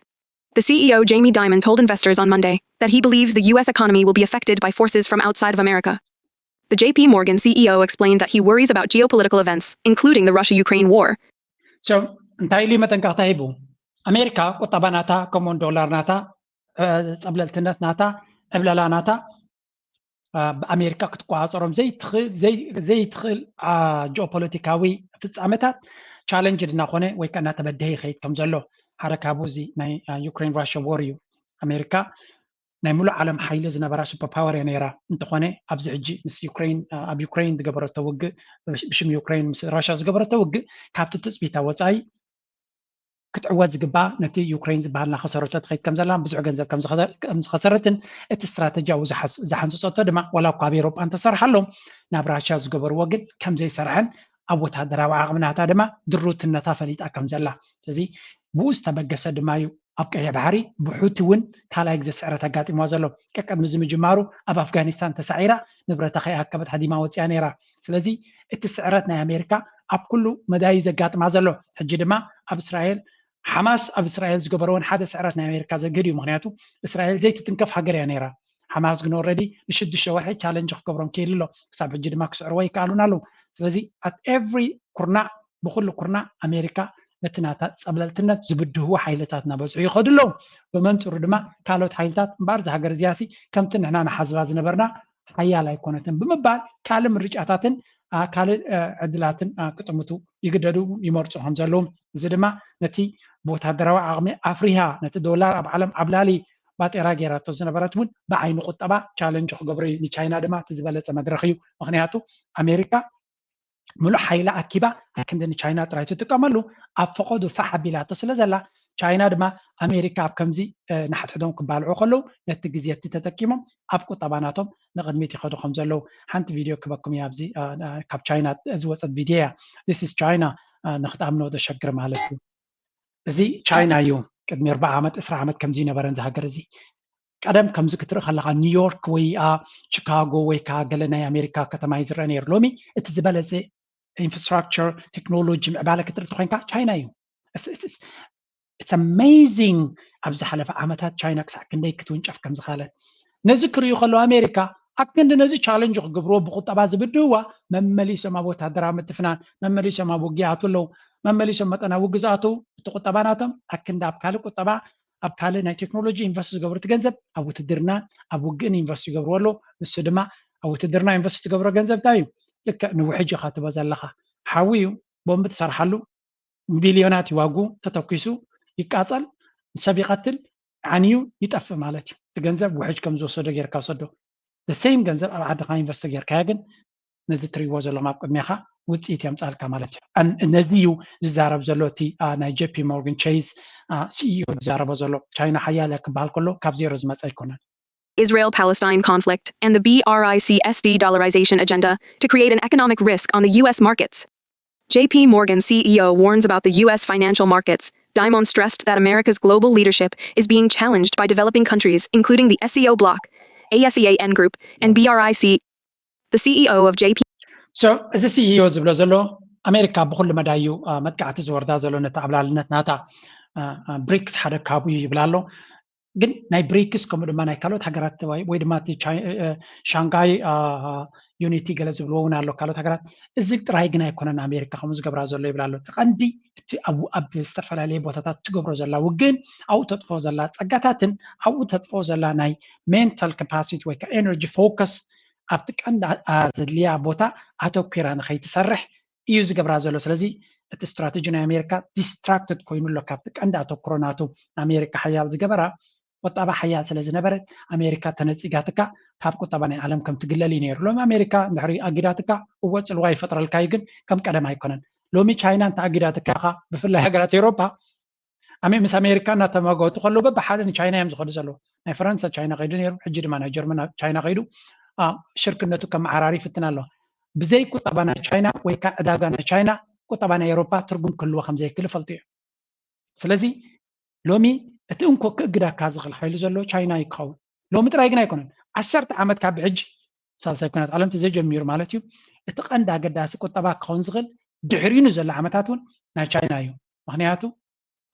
The C E O Jamie Dimon told investors on Monday that he believes the U S economy will be affected by forces from outside of America. The J P Morgan C E O explained that he worries about geopolitical events, including the Russia Ukraine war. So እንታይ ኢሉ መጠንቀቕታ ሂቡ? ኣሜሪካ ቁጠባ ናታ ከምኡውን ዶላር ናታ ጸብለልትነት ናታ ዕብለላ ናታ ብኣሜሪካ ክትቆፃፀሮም ዘይትኽእል ጂኦፖለቲካዊ ፍፃመታት ቻለንጅ እናኾነ ወይ ከዓ እናተበደሀ ይኸይድ ከም ዘሎ ሓደ ካብኡ እዚ ናይ ዩክሬን ራሽያ ወር እዩ። ኣሜሪካ ናይ ሙሉእ ዓለም ሓይሊ ዝነበራ ሱፐር ፓወር እያ ነይራ። እንተኾነ ኣብዚ ሕጂ ምስ ዩክሬን ኣብ ዩክሬን ዝገበረቶ ውግእ ብሽም ዩክሬን ምስ ራሽያ ዝገበረቶ ውግእ ካብቲ ትፅቢታ ወፃኢ ክትዕወት ዝግባእ ነቲ ዩክሬን ዝበሃል እናኸሰረቶ ትኸይድ ከም ዘላን ብዙሕ ገንዘብ ከም ዝኸሰረትን እቲ ስትራተጂ ኣብኡ ዝሓንፅፀቶ ድማ ዋላ እኳ ኣብ ኤሮጳ እንተሰርሓሎም ናብ ራሽያ ዝገበርዎ ግን ከም ዘይሰርሐን ኣብ ወታደራዊ ዓቕሚ ናታ ድማ ድሩትነታ ፈሊጣ ከም ዘላ ስለዚ ብኡ ዝተበገሰ ድማ እዩ ኣብ ቀይሕ ባሕሪ ብሑቲ እውን ካልኣይ ግዜ ስዕረት ኣጋጢምዋ ዘሎ ቀቀድሚ እዚ ምጅማሩ ኣብ ኣፍጋኒስታን ተሳዒራ ንብረታ ከይኣከበት ሃዲማ ወፅያ ነይራ ስለዚ እቲ ስዕረት ናይ ኣሜሪካ ኣብ ኩሉ መዳይ ዘጋጥማ ዘሎ ሕጂ ድማ ኣብ እስራኤል ሓማስ ኣብ እስራኤል ዝገበሮ እውን ሓደ ስዕረት ናይ ኣሜሪካ ዘግህድ እዩ ምክንያቱ እስራኤል ዘይትትንከፍ ሃገር እያ ነይራ ሓማስ ግን already ንሽዱሽተ ወርሒ ቻለንጅ ክገብሮም ክኢሉ ኣሎ ክሳብ ሕጂ ድማ ክስዕርዎ ይከኣሉን ኣለዉ ስለዚ at every ኩርናዕ ብኩሉ ኩርናዕ ኣሜሪካ ነቲ ናታ ፀብለልትነት ዝብድህዎ ሓይልታት እናበዝሑ ይኸዱ ኣለዉ ብመንፅሩ ድማ ካልኦት ሓይልታት እምበኣር እዛ ሃገር እዚኣሲ ከምቲ ንሕና ንሓስባ ዝነበርና ሓያል ኣይኮነትን ብምባል ካልእ ምርጫታትን ካልእ ዕድላትን ክጥምቱ ይግደዱ ይመርፁ ከም ዘለዉ እዚ ድማ ነቲ ብወታደራዊ ዓቕሚ ኣፍሪሃ ነቲ ዶላር ኣብ ዓለም ዓብላሊ ባጤራ ገይራቶ ዝነበረት እውን ብዓይኒ ቁጠባ ቻለንጅ ክገብሮ እዩ ንቻይና ድማ እቲ ዝበለፀ መድረክ እዩ ምክንያቱ ኣሜሪካ ሙሉእ ሓይላ ኣኪባ ኣክንዲ ንቻይና ጥራይ ትጥቀመሉ ኣብ ፈቐዱ ፋሕ ኣቢላቶ ስለ ዘላ ቻይና ድማ ኣሜሪካ ኣብ ከምዚ ንሓድሕዶም ክባልዑ ከለዉ ነቲ ግዜ እቲ ተጠቂሞም ኣብ ቁጠባ ናቶም ንቕድሚት ይኸዱ ከም ዘለዉ ሓንቲ ቪድዮ ክበኩም እያ ኣብዚ ካብ ቻይና ዝወፀት ቪድዮ እያ this is China ንክትኣምኖ ዘሸግር ማለት እዩ እዚ ቻይና እዩ ቅድሚ ኣርባዓ ዓመት ዕስራ ዓመት ከምዚ ይነበረን ዝሃገር እዚ ቀደም ከምዚ ክትርኢ ከለካ ኒውዮርክ ወይ ቺካጎ ወይ ከዓ ገለ ናይ ኣሜሪካ ከተማ እዩ ዝረአ ነይሩ ሎሚ እቲ ዝበለፀ infrastructure technology ምዕባለ ክትርኢ ተኮይንካ ቻይና እዩ it's amazing ኣብ ዝሓለፈ ዓመታት ቻይና ክሳዕ ክንደይ ክትውንጨፍ ከም ዝካለት ነዚ ክርእዩ ከለዉ ኣሜሪካ ኣክንዲ ነዚ ቻለንጅ ክገብርዎ ብቁጠባ ዝብድህዋ መመሊሶም ኣብ ወታደራዊ ምትፍናን መመሊሶም ኣብ ውግእ ይኣትዉ ኣለዉ መመሊሶም መጠን ኣብ ውግእ ዝኣትዉ እቲ ቁጠባ ናቶም ኣክንዲ ኣብ ካልእ ቁጠባ ኣብ ካልእ ናይ ቴክኖሎጂ ኢንቨስት ዝገብሩ እቲ ገንዘብ ኣብ ውትድርናን ኣብ ውግእን ኢንቨስት ይገብርዎ ኣለዉ ንሱ ድማ ኣብ ውትድርና ኢንቨስት ትገብሮ ገንዘብ እንታይ እዩ ልክዕ ንውሕጅ ኢኻ ትቦ ዘለኻ ሓዊ እዩ ቦምብ ትሰርሓሉ ቢልዮናት ይዋጉ ተተኪሱ ይቃፀል ሰብ ይቐትል ዓንዩ ይጠፍእ ማለት እዩ እቲ ገንዘብ ውሕጅ ከም ዝወሰዶ ጌርካ ውሰዶ the same ገንዘብ ኣብ ዓድኻ ኢንቨስት ጌርካያ ግን ነዚ ትሪእዎ ዘለኹም ኣብ ቅድሜኻ ውፅኢት የምፃልካ ማለት እዩ። ነዚ እዩ ዝዛረብ ዘሎ እቲ ናይ ጄፒ ሞርጋን ቼዝ ሲኢኦ ዝዛረቦ ዘሎ። ቻይና ሓያል እያ ክበሃል ከሎ ካብ ዜሮ ዝመፀ ኣይኮነን። Israel Palestine conflict and the BRICS de dollarization agenda to create an economic risk on the U S markets. J P Morgan C E O warns about the U S financial markets. Dimon stressed that America's global leadership is being challenged by developing countries, including the SCO bloc, ASEAN Group, and BRIC. The C E O of J P. So እዚ ሲኢኦ ዝብሎ ዘሎ ኣሜሪካ ብኩሉ መዳዩ መጥቃዕቲ ዝወርዳ ዘሎ ነቲ ዓብላልነት ናታ ብሪክስ ሓደ ካብኡ ይብል ኣሎ። ግን ናይ ብሪክስ ከምኡ ድማ ናይ ካልኦት ሃገራት ወይ ድማ ሻንጋይ ዩኒቲ ገለ ዝብልዎ እውን ኣሎ ካልኦት ሃገራት። እዚ ጥራይ ግን ኣይኮነን ኣሜሪካ ከምኡ ዝገብራ ዘሎ ይብል ኣሎ። እቲ ቀንዲ እቲ ኣብ ዝተፈላለየ ቦታታት ትገብሮ ዘላ ውግን ኣብኡ ተጥፎ ዘላ ፀጋታትን ኣብኡ ተጥፎ ዘላ ናይ ሜንታል ካፓሲቲ ወይ ከዓ ኤነርጂ ፎከስ ኣብቲ ቀንዲ ዘድልያ ቦታ ኣተኪራ ንኸይትሰርሕ እዩ ዝገብራ ዘሎ። ስለዚ እቲ ስትራቴጂ ናይ ኣሜሪካ ዲስትራክትድ ኮይኑ ኣሎ ካብቲ ቀንዲ ኣተኩሮ ናቱ። ኣሜሪካ ሓያል ዝገበራ ቁጠባ ሓያል ስለ ዝነበረት ኣሜሪካ ተነፂጋትካ ካብ ቁጠባ ናይ ዓለም ከም ትግለል እዩ ነይሩ። ሎሚ ኣሜሪካ እንድሕሪ ኣጊዳትካ እወ ፅልዋ ይፈጥረልካ እዩ፣ ግን ከም ቀደም ኣይኮነን። ሎሚ ቻይና እንተ ኣጊዳትካ ኢኻ ብፍላይ ሃገራት ኤውሮፓ ኣሜ ምስ ኣሜሪካ እናተማገቱ ከለዉ በብሓደ ንቻይና እዮም ዝኸዱ ዘለዉ። ናይ ፈረንሳ ቻይና ከይዱ ነይሩ፣ ሕጂ ድማ ናይ ጀርመን ቻይና ከይዱ ሽርክነቱ ከመዓራሪ ይፍትን ኣሎ። ብዘይ ቁጠባ ናይ ቻይና ወይ ከዓ ዕዳጋ ናይ ቻይና ቁጠባ ናይ ኤውሮፓ ትርጉም ክህልዎ ከም ዘይክእል ይፈልጡ እዮም። ስለዚ ሎሚ እቲ እንኮ ክእግዳካ ዝኽእል ሓይሊ ዘሎ ቻይና እዩ ክኸውን። ሎሚ ጥራይ ግን ኣይኮነን፣ ዓሰርተ ዓመት ካብ ሕጂ ሳልሳይ ኩናት ዓለም ተዘይጀሚሩ ማለት እዩ። እቲ ቀንዲ ኣገዳሲ ቁጠባ ክኸውን ዝኽእል ድሕሪኡ ንዘሎ ዓመታት እውን ናይ ቻይና እዩ። ምክንያቱ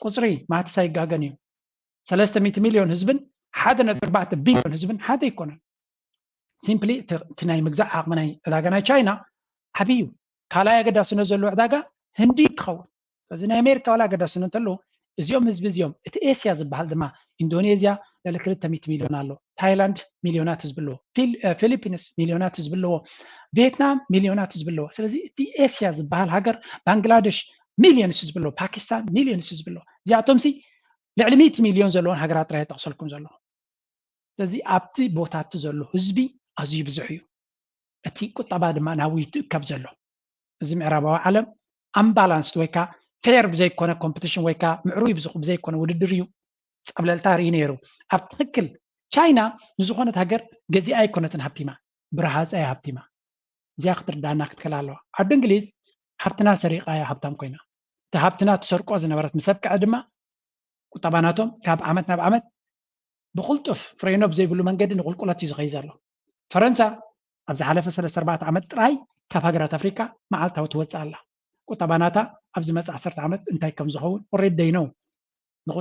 ቁፅሪ ማትስ ኣይጋገን እዩ። ሰለስተ ሚእቲ ሚልዮን ህዝብን ሓደ ነጥቢ ኣርባዕተ ቢልዮን ህዝብን ሓደ ኣይኮነን። ሲምፕሊ እቲ ናይ ምግዛእ ዓቕሚ ናይ ዕዳጋ ናይ ቻይና ዓብዪ እዩ። ካልኣይ ኣገዳስነት ዘለዎ ዕዳጋ ህንዲ ክኸውን። ስለዚ ናይ ኣሜሪካ ዋላ ኣገዳስነት እንተለዎ እዚኦም ህዝቢ እዚኦም እቲ ኤስያ ዝበሃል ድማ ኢንዶኔዝያ ልዕሊ ክልተ ሚእቲ ሚልዮን ኣሎ። ታይላንድ ሚልዮናት ህዝቢ ኣለዎ። ፊሊፒንስ ሚልዮናት ህዝቢ ኣለዎ። ቪየትናም ሚልዮናት ህዝቢ ኣለዎ። ስለዚ እቲ ኤስያ ዝበሃል ሃገር ባንግላደሽ ሚልዮንስ ህዝቢ ኣለዎ። ፓኪስታን ሚልዮንስ ህዝቢ ኣለዎ። እዚኣቶም ሲ ልዕሊ ሚእቲ ሚልዮን ዘለዎን ሃገራት ጥራይ ጠቕሰልኩም ዘለኹ። ስለዚ ኣብቲ ቦታ እቲ ዘሎ ህዝቢ ኣዝዩ ብዙሕ እዩ። እቲ ቁጠባ ድማ ናብኡ ይትእከብ ዘሎ። እዚ ምዕራባዊ ዓለም ኣምባላንስድ ወይ ከዓ ፌር ብዘይኮነ ኮምፒቲሽን ወይ ከዓ ምዕሩይ ብዝኹ- ብዘይኮነ ውድድር እዩ ጸብለልታ ርኢ ነይሩ። ኣብ ትኽክል ቻይና ንዝኾነት ሃገር ገዚኣ ኣይኮነትን ሃብቲማ፣ ብረሃፀ እያ ሃብቲማ። እዚኣ ክትርዳና ክትክእል ኣለዋ። ዓዲ እንግሊዝ ሃብትና ሰሪቓ እያ ሃብታም ኮይና። እቲ ሃብትና ትሰርቆ ዝነበረት ምስ ኣብቅዐ ድማ ቁጠባ ናቶም ካብ ዓመት ናብ ዓመት ብቕልጡፍ ፍሬኖ ብዘይብሉ መንገዲ ንቁልቁለት እዩ ዝኸይ ዘሎ። ፈረንሳ ኣብ ዝሓለፈ ሰለስተ ኣርባዕተ ዓመት ጥራይ ካብ ሃገራት ኣፍሪካ መዓልታዊ ትወፅእ ኣላ። ቁጠባ ናታ ኣብ ዝመፅእ ዓሰርተ ዓመት እንታይ ከም ዝኸውን ኦሬዲ ደይነው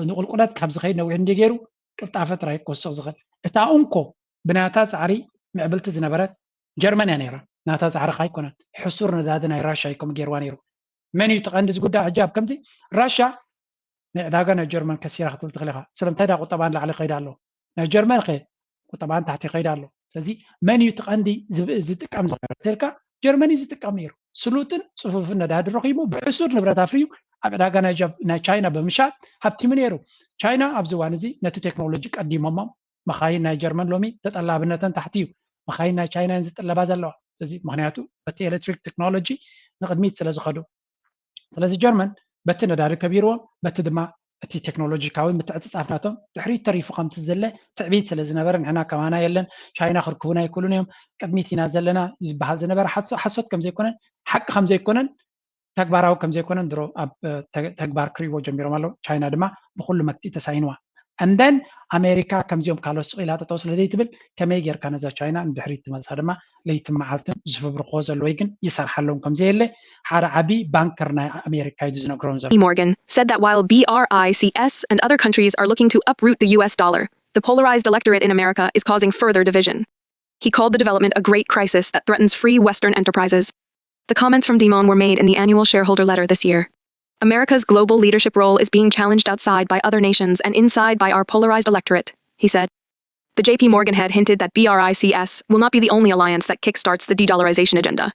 ንቑልቁለት ካብ ዝኸይድ ነዊሕ እንዲ ገይሩ ቅልጣፈ ጥራይ ክወስኽ ዝኽእል። እታ እንኮ ብናታ ፃዕሪ ምዕብልቲ ዝነበረት ጀርመን እያ ነይራ። ናታ ፃዕሪ ካ ኣይኮነን፣ ሕሱር ነዳዲ ናይ ራሻ እዩ ከም ገይርዋ ነይሩ። መን እዩ ተቐንዲ ዝጉዳእ? ሕጂ ኣብ ከምዚ ራሻ ናይ ዕዳጋ ናይ ጀርመን ከሲራ ክትብል ትኽእል ኢኻ። ስለምንታይ ዳ ቁጠባ ንላዕሊ ከይዳ ኣሎ? ናይ ጀርመን ኸ ቁጠባ ንታሕቲ ከይዳ ኣሎ። ስለዚ መን እዩ ተቐንዲ ዝብ- ዝጥቀም ዝነበረ ተልካ ጀርመን እዩ ዝጥቀም ነይሩ። ስሉጥን ፅፉፍን ነዳዲ ረኺቡ ብሕሱር ንብረት ኣፍርዩ ኣብ ዕዳጋ ናይ ጃፕ- ናይ ቻይና ብምሻጥ ሃብቲሙ ነይሩ። ቻይና ኣብዚ እዋን እዚ ነቲ ቴክኖሎጂ ቀዲሞሞም። መኻይን ናይ ጀርመን ሎሚ ተጠላብነተን ታሕቲ እዩ። መኻይን ናይ ቻይና እየን ዝጥለባ ዘለዋ። እዚ ምክንያቱ በቲ ኤሌክትሪክ ቴክኖሎጂ ንቕድሚት ስለ ዝኸዱ። ስለዚ ጀርመን በቲ ነዳዲ ከቢርዎም በቲ ድማ እቲ ቴክኖሎጂካዊ ምትዕፅፃፍ ናቶም ድሕሪት ተሪፉ ከምቲ ዝደለ ትዕቢት ስለ ዝነበረ ንሕና ከማና የለን ቻይና ክርክቡና ኣይክእሉን እዮም ቅድሚት ኢና ዘለና ዝበሃል ዝነበረ ሓሶ- ሓሶት ከም ዘይኮነን ሓቂ ከም ዘይኮነን ተግባራዊ ከም ዘይኮነን ድሮ ኣብ ተ- ተግባር ክርእይዎ ጀሚሮም ኣለዉ። ቻይና ድማ ብኩሉ መክቲ ተሳይንዋ። And then ኣሜሪካ ከምዚኦም ካልኦት ስቕ ኢላ ጠጠው ስለ ዘይትብል ከመይ ጌርካ ነዛ ቻይና ንድሕሪት ትመልሳ ድማ ለይትን መዓልትን ዝፍብርክዎ ዘለዉ ግን ይሰርሓሎም ከም ዘየለ ሓደ ዓቢ ባንከር ናይ ኣሜሪካ እዩ ዝነግሮም ዘሎ። Morgan said that while BRICS and other countries are looking to uproot the U S dollar, the polarized electorate in America is causing further division. He called the development a great crisis that threatens free Western enterprises. The comments from Dimon were made in the annual shareholder letter this year. America's global leadership role is being challenged outside by other nations and inside by our polarized electorate, he said. The J P Morgan head hinted that BRICS will not be the only alliance that kickstarts the de dollarization agenda.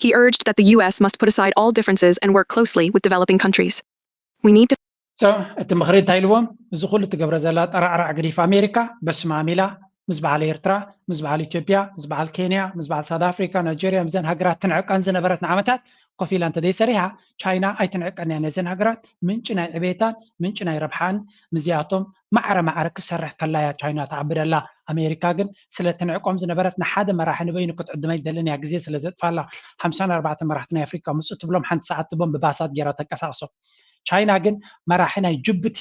He urged that the U S must put aside all differences and work closely with developing countries. We need to So እቲ ምኽሪ እንታይ ኢልዎም? እዚ ኩሉ ትገብረ ዘላ ጠራዕራዕ ግዲፍ ኣሜሪካ በስማም ኢላ ምስ በዓል ኤርትራ፣ ምስ በዓል ኢትዮጵያ፣ ምስ በዓል ኬንያ፣ ምስ በዓል ሳውት ኣፍሪካ፣ ናይጀርያ፣ ምስዘን ሃገራት ትንዕቀን ዝነበረት ንዓመታት ኮፍ ኢላ እንተዘይሰሪሓ፣ ቻይና ኣይትንዕቀን እያ። ነዘን ሃገራት ምንጪ ናይ ዕቤታን ምንጪ ናይ ረብሓን ምስዚኣቶም ማዕረ ማዕረ ክሰርሕ ከላ እያ ቻይና ትዓብደላ። ኣሜሪካ ግን ስለ ትንዕቆም ዝነበረት ንሓደ መራሒ ንበይኑ ክትዕድም ኣይትደልን እያ። ግዜ ስለ ዘጥፋላ፣ ሓምሳን ኣርባዕተን መራሕቲ ናይ ኣፍሪካ ምፁ ትብሎም፣ ሓንቲ ሰዓት ትቦም ብባሳት ገይራ ተንቀሳቕሶም። ቻይና ግን መራሒ ናይ ጅቡቲ፣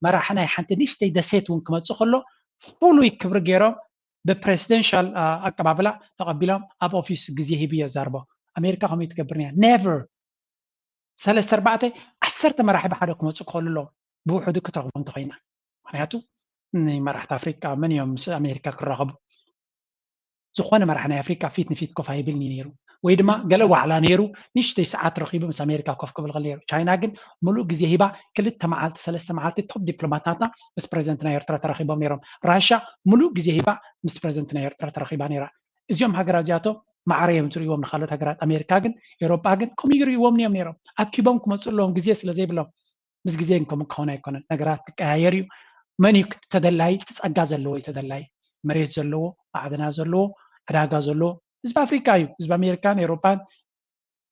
መራሒ ናይ ሓንቲ ንእሽተይ ደሴት እውን ክመፅእ ከሎ ፍሉይ ክብሪ ገይሮም ብፕሬሲደንሻል ኣቀባብላ ተቐቢሎም ኣብ ኦፊስ ግዜ ሂቡ እዮ ዛርቦ። ኣሜሪካ ከምኡ ትገብር እያ። ኔቨር ሰለስተ ኣርባዕተ ዓሰርተ መራሒ ብሓደ ክመፁ ክኸሉ ኣለዎም ብውሕዱ ክትረኽቦም እንተኮይና። ምክንያቱ ንመራሕቲ ኣፍሪካ መን እዮም ምስ ኣሜሪካ ክራኸቡ? ዝኾነ መራሕ ናይ ኣፍሪካ ፊት ንፊት ኮፍ ኣይብልን እዩ ነይሩ። ወይ ድማ ገለ ዋዕላ ነይሩ፣ ንእሽተይ ሰዓት ረኺቡ ምስ ኣሜሪካ ኮፍ ክብል ክእል ነይሩ። ቻይና ግን ሙሉእ ግዜ ሂባ ክልተ መዓልቲ ሰለስተ መዓልቲ ቶፕ ዲፕሎማት ናትና ምስ ፕሬዚደንት ናይ ኤርትራ ተራኺቦም ነይሮም። ራሻ ሙሉእ ግዜ ሂባ ምስ ፕሬዚደንት ናይ ኤርትራ ተራኺባ ነይራ። እዚኦም ሃገራት እዚኣቶም ማዕረ እዮም ዝርእይዎም ንካልኦት ሃገራት። ኣሜሪካ ግን ኤውሮጳ ግን ከምኡ ይርእይዎም እዮም ነይሮም። ኣኪቦም ክመፁ ኣለዎም ግዜ ስለ ዘይብሎም። ምስ ግዜ ግን ከምኡ ክኸውን ኣይኮነን። ነገራት ክቀያየር እዩ። መን እዩ ተደላይ? እቲ ጸጋ ዘለዎ እዩ ተደላይ። መሬት ዘለዎ፣ ማዕድናት ዘለዎ፣ ዕዳጋ ዘለዎ ህዝቢ ኣፍሪካ እዩ። ህዝቢ ኣሜሪካን ኤውሮጳን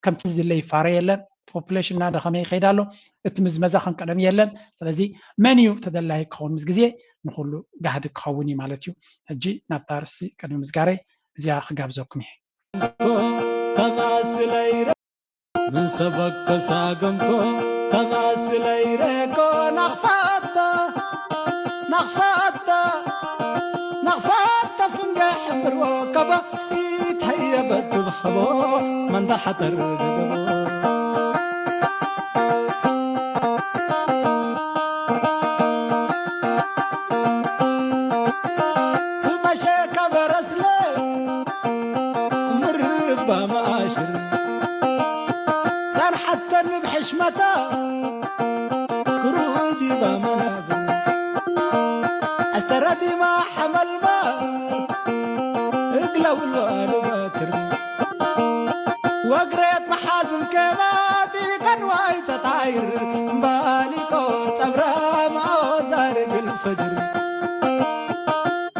ከምቲ ዝድለ ይፋረ የለን። ፖፑሌሽን እናደኸመ ይኸይድ ኣሎ። እቲ ምዝመዛ ከም ቀደም የለን። ስለዚ መን እዩ ተደላይ ክኸውን ምስ ግዜ ንኩሉ ጋህዲ ክኸውን እዩ ማለት እዩ። ሕጂ ናብታ ኣርእስቲ ቅድሚ ምዝጋረይ እዚኣ ክጋብዘኩም እየ። ተማስለይ ረ- ምን ሰበከ ሳገምኮ ተማስለይ ረኮ ናኽፋታ ናኽፋታ ናኽፋታ ፍንገ ሕምብርዎ ከቦ ኢተየበ ትብሕቦ መንዳ ሓጠር ገደቦ ስመሸ ከበረስለ ምርባ መኣሽር ጸንሐተኒ ብሕሽመታ ክሩዲባ መናብር ኣስተረዲማ ሓመልማል እግለውሎ ኣልባክር ወግሬት መሓዝም ከማቲ ከንዋይ ተጣይር እምባሊቆ ጸብራ ማኦዛር ግልፈድር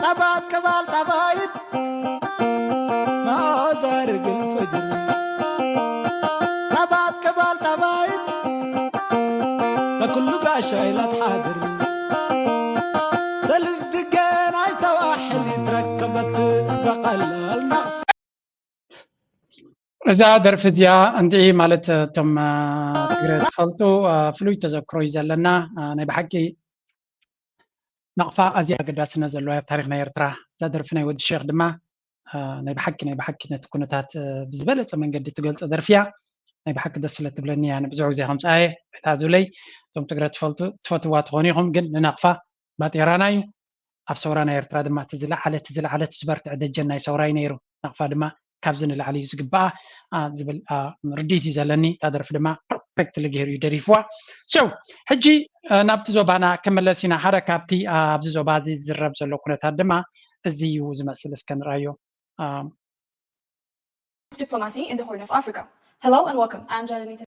ጠባት ከባል ጠባይት ማኦዛር ግልፈድር ጠባት ከባል ጠባይት ለኩሉ ጋሻ ኢላ ትሓድር ሰልፍ ድገናይ ሰዋሕል ይትረከበት በቐላል ናቕፍ እዛ ደርፊ እዚኣ እንድዒ ማለት እቶም ትግረ ትፈልጡ ፍሉይ ተዘክሮ እዩ ዘለና። ናይ ብሓቂ ናቕፋ ኣዝያ ኣገዳስነት ዘለዋ ኣብ ታሪክ ናይ ኤርትራ። እዛ ደርፊ ናይ ወዲ ሼክ ድማ ናይ ብሓቂ ናይ ብሓቂ ነቲ ኩነታት ብዝበለፀ መንገዲ ትገልፀ ደርፊ እያ። ናይ ብሓቂ ደስ ስለ ትብለኒ እያ ንብዙሕ ግዜ ከምፅኣየ። ሕታዙለይ እቶም ትግረ ትፈልጡ ትፈትዋ ትኾኑ ኢኹም፣ ግን ንናቕፋ ባጤራና እዩ። ኣብ ሰውራ ናይ ኤርትራ ድማ እቲ ዝለዓለ እቲ ዝለዓለ እቲ ዝበርትዐ ደጀን ናይ ሰውራ እዩ ነይሩ። ናቕፋ ድማ ካብዚ ንላዕሊ እዩ ዝግባኣ ዝብል ርድኢት እዩ ዘለኒ። እታ ደርፊ ድማ ፐርፌክትሊ ገይሩ እዩ ደሪፍዋ። ሶ ሕጂ ናብቲ ዞባና ክምለስ ኢና። ሓደ ካብቲ ኣብዚ ዞባ እዚ ዝዝረብ ዘሎ ኩነታት ድማ እዚ እዩ ዝመስል። እስከ ንርኣዮ። Diplomacy in the Horn of Africa. Hello and welcome. I'm Janita.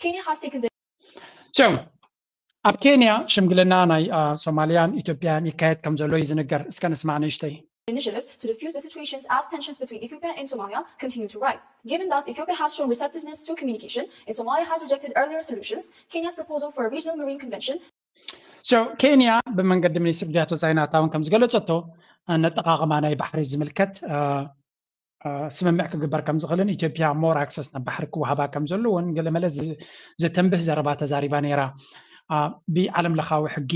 Kenya has taken the So ኣብ ኬንያ ሽምግልና ናይ ሶማልያን ኢትዮጵያን ይካየድ ከም ዘሎ እዩ ዝንገር። እስከ ንስማዕ ንእሽተይ። initiative to defuse the situations as tensions between Ethiopia and Somalia continue to rise. Given that Ethiopia has shown receptiveness to communication and Somalia has rejected earlier solutions, Kenya's proposal for a regional marine convention So ኬንያ ብመንገዲ ሚኒስትር ጉዳያት ወፃኢ ናታ እውን ከም ዝገለፀቶ ነጠቓቕማ ናይ ባሕሪ ዝምልከት ስምምዕ ክግበር ከም ዝኽእልን ኢትዮጵያ more access ናብ ባሕሪ ክወሃባ ከም ዘለዎን ገለመለ ዘተንብህ ዘረባ ተዛሪባ ነይራ። ብዓለም ለኻዊ ሕጊ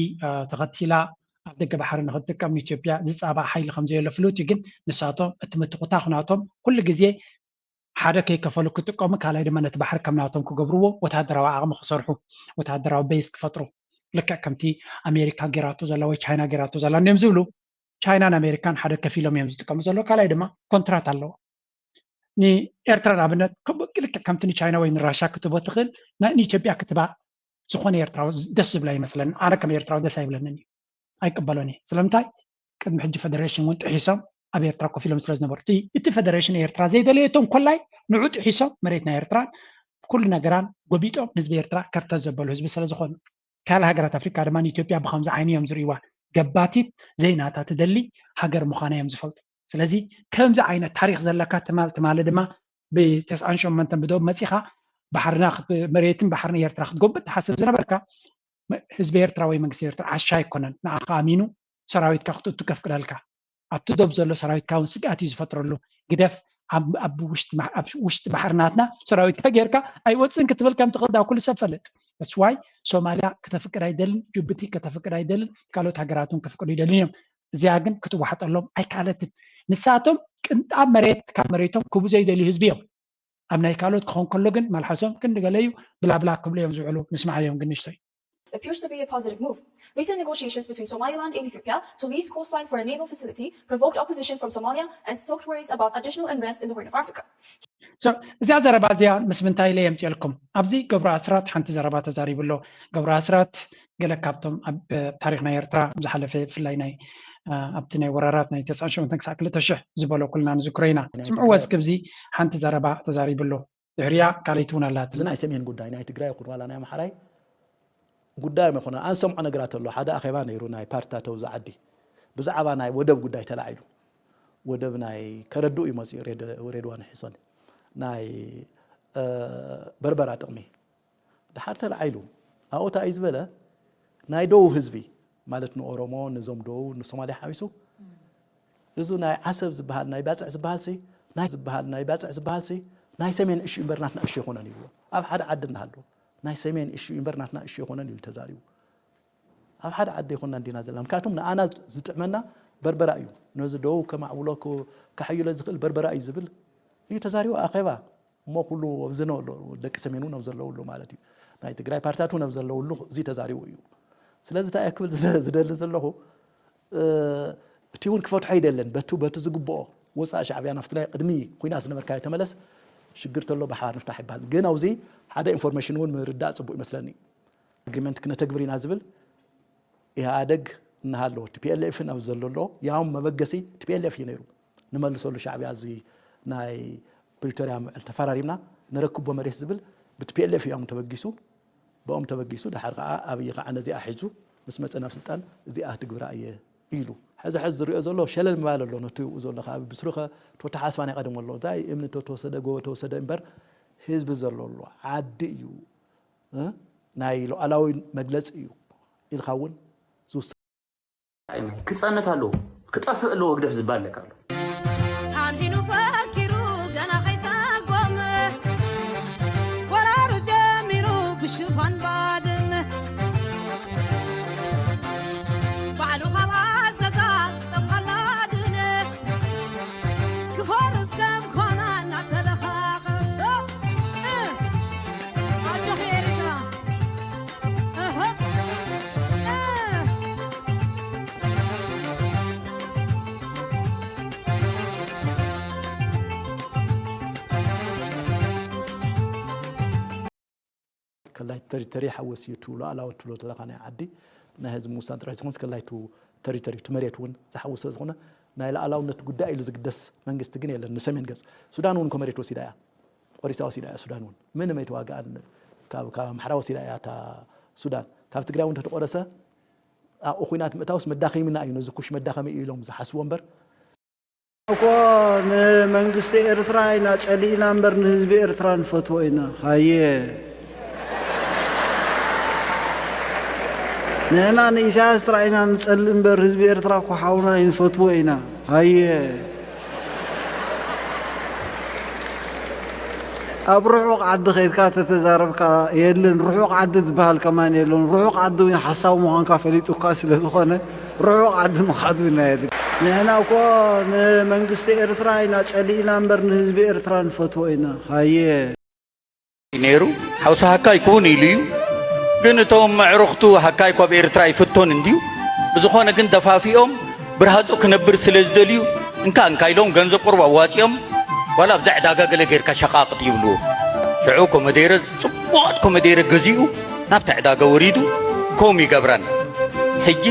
ተኸቲላ ኣብ ደገ ባሕሪ ንክትጥቀም ንኢትዮጵያ ዝፃባእ ሓይሊ ከም ዘየሎ ፍሉጥ እዩ። ግን ንሳቶም እቲ ምትኹታኽ ናቶም ኩሉ ግዜ ሓደ ከይከፈሉ ክጥቀሙ፣ ካልኣይ ድማ ነቲ ባሕሪ ከም ናቶም ክገብርዎ፣ ወታደራዊ ዓቕሚ ክሰርሑ፣ ወታደራዊ ቤዝ ክፈጥሩ፣ ልክዕ ከምቲ ኣሜሪካ ጌራቶ ዘላ ወይ ቻይና ጌራቶ ዘላ እንዲዮም ዝብሉ። ቻይናን ኣሜሪካን ሓደ ከፊሎም እዮም ዝጥቀሙ ዘለዉ፣ ካልኣይ ድማ ኮንትራት ኣለዎ። ንኤርትራ ንኣብነት ልክዕ ከምቲ ንቻይና ወይ ንራሻ ክትቦ ትኽእል ንኢትዮጵያ ክትባ ዝኾነ ኤርትራዊ ደስ ዝብላ ይመስለኒ። ኣነ ከም ኤርትራዊ ደስ ኣይብለንን እዩ፣ ኣይቅበሎን እየ። ስለምንታይ ቅድሚ ሕጂ ፈደሬሽን እውን ጥሒሶም ኣብ ኤርትራ ኮፍ ኢሎም ስለ ዝነበሩ እቲ ፈደሬሽን ኤርትራ ዘይደለየቶም ኮላይ ንዑ ጥሒሶም መሬት ናይ ኤርትራን ኩሉ ነገራን ጎቢጦም ህዝቢ ኤርትራ ከርተት ዘበሉ ህዝቢ ስለ ዝኾኑ ካልእ ሃገራት ኣፍሪካ ድማ ንኢትዮጵያ ብከምዚ ዓይኒ እዮም ዝርእይዋ። ገባቲት ዘይናታ ትደሊ ሃገር ምዃና እዮም ዝፈልጡ። ስለዚ ከምዚ ዓይነት ታሪኽ ዘለካ ትማል ትማሊ ድማ ብተስዓን ሸሞንተን ብደቡብ መፂኻ ባሕርና ክት- መሬትን ባሕርን ኤርትራ ክትጎብጥ ትሓስብ ዝነበርካ መ- ህዝቢ ኤርትራ ወይ መንግስቲ ኤርትራ ዓሻ ኣይኮነን ንዓኻ ኣሚኑ ሰራዊትካ ክትእቱ ከፍቅደልካ ኣብቲ ዶብ ዘሎ ሰራዊትካ እውን ስግኣት እዩ ዝፈጥረሉ። ግደፍ ኣብ ኣብ ውሽጢ ማሕ- ኣብ ውሽጢ ባሕሪ ናትና ሰራዊትካ ጌርካ ኣይወፅን ክትብል ከም ትኽእል ዳ ኩሉ ሰብ ፈልጥ። That's why ሶማልያ ከተፍቅድ ኣይደልን፣ ጅቡቲ ከተፍቅድ ኣይደልን፣ ካልኦት ሃገራት እውን ከፍቅዱ ይደልን እዮም። እዚኣ ግን ክትዋሓጠሎም ኣይከኣለትን። ንሳቶም ቅንጣብ መሬት ካብ መሬቶም ክቡ ዘይደልዩ ህዝቢ እዮም። ኣብ ናይ ካልኦት ክኾን ከሎ ግን መልሓሶም ክንዲ ገለ እዩ ብላብላ ክብሉ እዮም ዝውዕሉ። ንስማዓዮም ግን ንእሽተይ appears to be a positive move. Recent negotiations between Somaliland and Ethiopia to lease coastline for a naval facility provoked opposition from Somalia and stoked worries about additional unrest in the Horn of Africa. So እዚኣ ዘረባ እዚኣ ምስ ምንታይ ኢለ የምፅኤልኩም? ኣብዚ ገብሩ ኣስራት ሓንቲ ዘረባ ተዛሪቡ ኣሎ። ገብሩ ኣስራት ገለ ካብቶም ኣብ ታሪኽ ናይ ኤርትራ ዝሓለፈ ብፍላይ ናይ ኣብቲ ናይ ወራራት ናይ ተስዓን ሸሞንተን ክሳዕ ክልተ ሽሕ ዝበሎ ኩልና ንዝክሮ ኢና። ስምዕዎ እስኪ ኣብዚ ሓንቲ ዘረባ ተዛሪቡ ኣሎ። ድሕሪኣ ካልኣይቲ እውን ኣላት። እዚ ናይ ሰሜን ጉዳይ ናይ ትግራይ ይኹን ዋላ ናይ ኣምሓራይ ጉዳዮም ኣይኮነን። ኣንሰምዖ ነገራት ኣሎ። ሓደ ኣኼባ ነይሩ ናይ ፓርትታት ኣብዚ ዓዲ ብዛዕባ ናይ ወደብ ጉዳይ ተላዒሉ። ወደብ ናይ ከረድኡ እዩ መፅኡ ሬድዋን ሒሶን ናይ በርበራ ጥቕሚ ድሓር ተላዒሉ ኣብኡ እንታይ እዩ ዝበለ ናይ ደቡብ ህዝቢ ማለት ንኦሮሞ ነዞም ደቡብ ንሶማሊያ ሓዊሱ እዚ ናይ ዓሰብ ዝበሃል ናይ ባፅዕ ዝበሃል ሲ ናይ ዝበሃል ናይ ባፅዕ ዝበሃል ሲ ናይ ሰሜን እሹ እምበር ናትና እሹ ኣይኮነን ይብሎ ኣብ ሓደ ዓዲ እናሃለዎ ናይ ሰሜን እሹ እምበር ናትና እሹ ኣይኮነን ኢሉ ተዛሪቡ ኣብ ሓደ ዓዲ ኣይኮንና እንዲና ዘለና ምክንያቱም ንኣና ዝጥዕመና በርበራ እዩ ነዚ ደቡብ ከማዕብሎ ከሕይሎ ዝኽእል በርበራ እዩ ዝብል እዩ ተዛሪቡ ኣኼባ እሞ ኩሉ ኣብዚ ነው ኣሎ ደቂ ሰሜን እውን ኣብ ዘለውሉ ማለት እዩ ናይ ትግራይ ፓርትታት እውን ኣብ ዘለውሉ እዚ ተዛሪቡ እዩ ስለዚ እንታይ ክብል ዝደሊ ዘለኹ እቲ እውን ክፈትሖ ይደለን በቱ በቱ ዝግብኦ ወፃእ ሻዕብያ ናብቲ ናይ ቅድሚ ኩናት ዝነበርካዮ ተመለስ ሽግር ተሎ ብሓባር ንፍታሕ ይበሃል ግን ኣብዚ ሓደ ኢንፎርሜሽን እውን ምርዳእ ፅቡቅ ይመስለኒ ኣግሪመንት ክነተግብር ኢና ዝብል ኢህኣደግ እናሃለዎ ቲፒኤልኤፍ ናብ ዘሎ ኣሎ ያውም መበገሲ ቲፒኤልኤፍ እዩ ነይሩ ንመልሰሉ ሻዕብያ እዚ ናይ ፕሪቶርያ ምዕል ተፈራሪምና ንረክቦ መሬት ዝብል ብቲፒኤልኤፍ እዮም ተበጊሱ ብኦም ተበጊሱ ድሓር ከዓ ኣብይ ከዓ ነዚኣ ሒዙ ምስ መፀ ናብ ስልጣን እዚኣ ትግብራ እየ ኢሉ ሕዚ ሕዚ ዝሪኦ ዘሎ ሸለል ምባል ኣሎ ነቲ ኡ ዘሎ ከዓ ብስሩ ከ ተተሓስባ ናይ ቀደም ኣሎ እንታይ እምኒ ተተወሰደ ጎቦ ተወሰደ እምበር ህዝቢ ዘሎ ኣሎ ዓዲ እዩ ናይ ሉዓላዊ መግለፂ እዩ ኢልካ እውን ዝውሰን ክፀንት ኣለዎ ክጠፍእ ኣለዎ ህግደፍ ዝበሃል ለካ ኣሎ። ሓንሒኑ ፈኪሩ ገና ከይሰጎም ወራሩ ጀሚሩ ብሽፋን ባድመ ባዕሉ ካብ ኣዘዛ ዝጠምቀላ ድነ ክፈርስ ከም ኮና እናተለኻኸሶ ኣጆኺ ኤርትራ ከላይ ተሪተሪ ሓወስ እዩ ትብሎ ኣላወት ትብሎ ዘለካ ናይ ዓዲ ናይ ህዝቢ ምውሳን ጥራይ ዝኾንስ ከላይ ቱ ተሪተሪ ቱ መሬት እውን ዝሓውስ ስለ ዝኾነ ናይ ላኣላውነት ጉዳይ ኢሉ ዝግደስ መንግስቲ ግን የለን ንሰሜን ገፅ ሱዳን እውን ኮ መሬት ወሲዳ እያ ቆሪሳ ወሲዳ እያ ሱዳን እውን ምንም ኣይተዋግኣን ካብ ካብ ኣምሓራ ወሲዳ እያ እታ ሱዳን ካብ ትግራይ እውን ተተቆረሰ ኣብኡ ኩናት ምእታውስ መዳኺምና እዩ ነዚ ኩሽ መዳኸሚ እዩ ኢሎም ዝሓስብዎ እምበር እኮ ንመንግስቲ ኤርትራ ኢና ጸሊእና እምበር ንህዝቢ ኤርትራ ንፈትዎ ኢና ሃየ ንሕና ንኢሳያስ ጥራይ ኢና ንጸልእ እምበር ህዝቢ ኤርትራ እኮ ሓውና እዩ ንፈትዎ ኢና ሃየ ኣብ ርሑቕ ዓዲ ከይድካ ተተዛረብካ የለን ርሑቕ ዓዲ ዝበሃል ከማን የለን ርሑቕ ዓዲ ሓሳዊ ምዃንካ ፈሊጡካ ስለ ዝኾነ ርሑቕ ዓዲ ምኻድ እውን ኣየድልን። ንሕና እኮ ንመንግስቲ ኤርትራ ኢና ጸሊእና እምበር ንህዝቢ ኤርትራ ንፈትዎ ኢና። ሃየ። ነይሩ ሓውሲ ሃካይ ክውን ኢሉ እዩ ግን እቶም ኣዕሩኽቱ ሃካይ እኳ ኣብ ኤርትራ ይፍቶን እንድዩ ብዝኾነ ግን ደፋፊኦም ብርሃፁ ክነብር ስለ ዝደልዩ እንካ እንካ ኢሎም ገንዘብ ቁሩብ ኣዋፂኦም ዋላ ኣብዛ ዕዳጋ ገለ ጌርካ ሸቓቕጥ ይብልዎ ሽዑ ኮመዴረ ፅቡቓት ኮመዴረ ገዚኡ ናብቲ ዕዳጋ ወሪዱ ከምኡ ይገብረን ሕጂ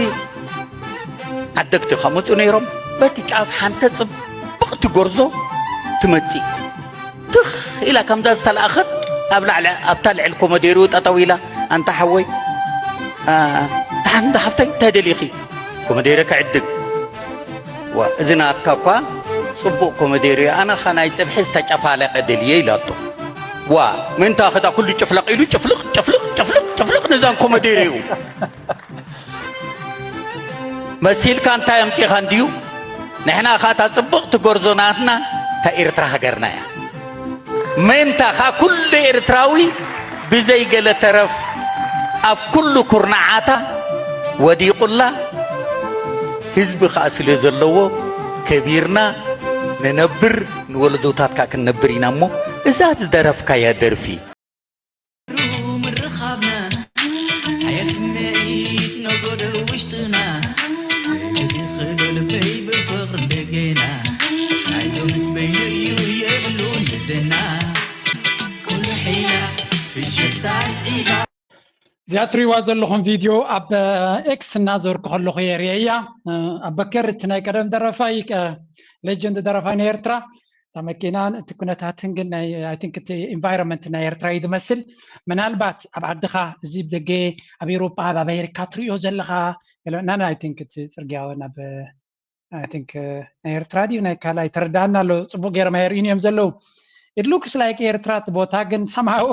ዓደግቲ ከመፁ ነይሮም በቲ ጫፍ ሓንተ ፅብቕቲ ጎርዞ ትመፅእ ትኽ ኢላ ከምዛ ዝተለኣኸት ኣብ ላዕሊ ኣብታ ልዕሊ ኮመዴርኡ ጠጠው ኢላ ኣንታ ሓወይ ኣንታ ሓፍተይ እንታይ ደሊኺ ኮመዴረ ክዕድግ። ዋ፣ እዚ ናትካ እኳ ጽቡቕ ኮመዴረ እዩ። ኣነ ኸ ናይ ጽብሒ ዝተጨፋለቀ ደልየ ኢላቶ። ዋ፣ ምንታ ኸታ ኩሉ ጭፍለቕ ኢሉ ጭፍልቕ፣ ጭፍልቕ፣ ጭፍልቕ፣ ጭፍልቕ ንዛን ኮመዴረ እዩ። መሲልካ እንታይ ኣምጺኻ እንድዩ? ንሕና ኸኣ እታ ጽብቕቲ ጎርዞ ናትና እታ ኤርትራ ሃገርና እያ። ምእንታ ኸኣ ኩሉ ኤርትራዊ ብዘይ ገለ ተረፍ ኣብ ኩሉ ኩርናዓታ ወዲቑላ፣ ህዝቢ ኸኣ ስለ ዘለዎ ከቢርና ንነብር፣ ንወለዶታት ከኣ ክንነብር ኢና እሞ፣ እዛ ዝደረፍካያ ደርፊ። ምርኻብና ሓያ ስምዒት ነጎደ ውሽጥና፣ እዚ ኽዶ ልበይ ብፍቕሪ እንደገና፣ ናይቶ ምስ በይኑ እዩ የብሉን ዝና፣ ቁልሕ ኢላ ፍሽኽታ ስኢላ። እዚኣ ትሪእዋ ዘለኹም ቪድዮ ኣብ ኤክስ እናዘርኩ ከለኹ እየ ርእየያ። ኣብ በከር እቲ ናይ ቀደም ደረፋይ፣ ሌጀንድ ደረፋይ ናይ ኤርትራ፣ እታ መኪናን እቲ ኩነታትን ግን ናይ፣ I think እቲ ኢንቫይሮንመንት ናይ ኤርትራ እዩ ዝመስል። ምናልባት ኣብ ዓድኻ፣ እዚ ብደገ፣ ኣብ ኤውሮጳ፣ ኣብ ኣሜሪካ ትሪኦ ዘለኻ፣ ገለ፣ ናና፣ I think እቲ ጽርግያ ናብ፣ I think፣ ናይ ኤርትራ ድዩ ናይ ካልኣይ ተረዳኣና ኣሎ፣ ጽቡቕ ገይሮም ኣይርእዩን እዮም ዘለዉ። It looks like ኤርትራ እቲ ቦታ ግን somehow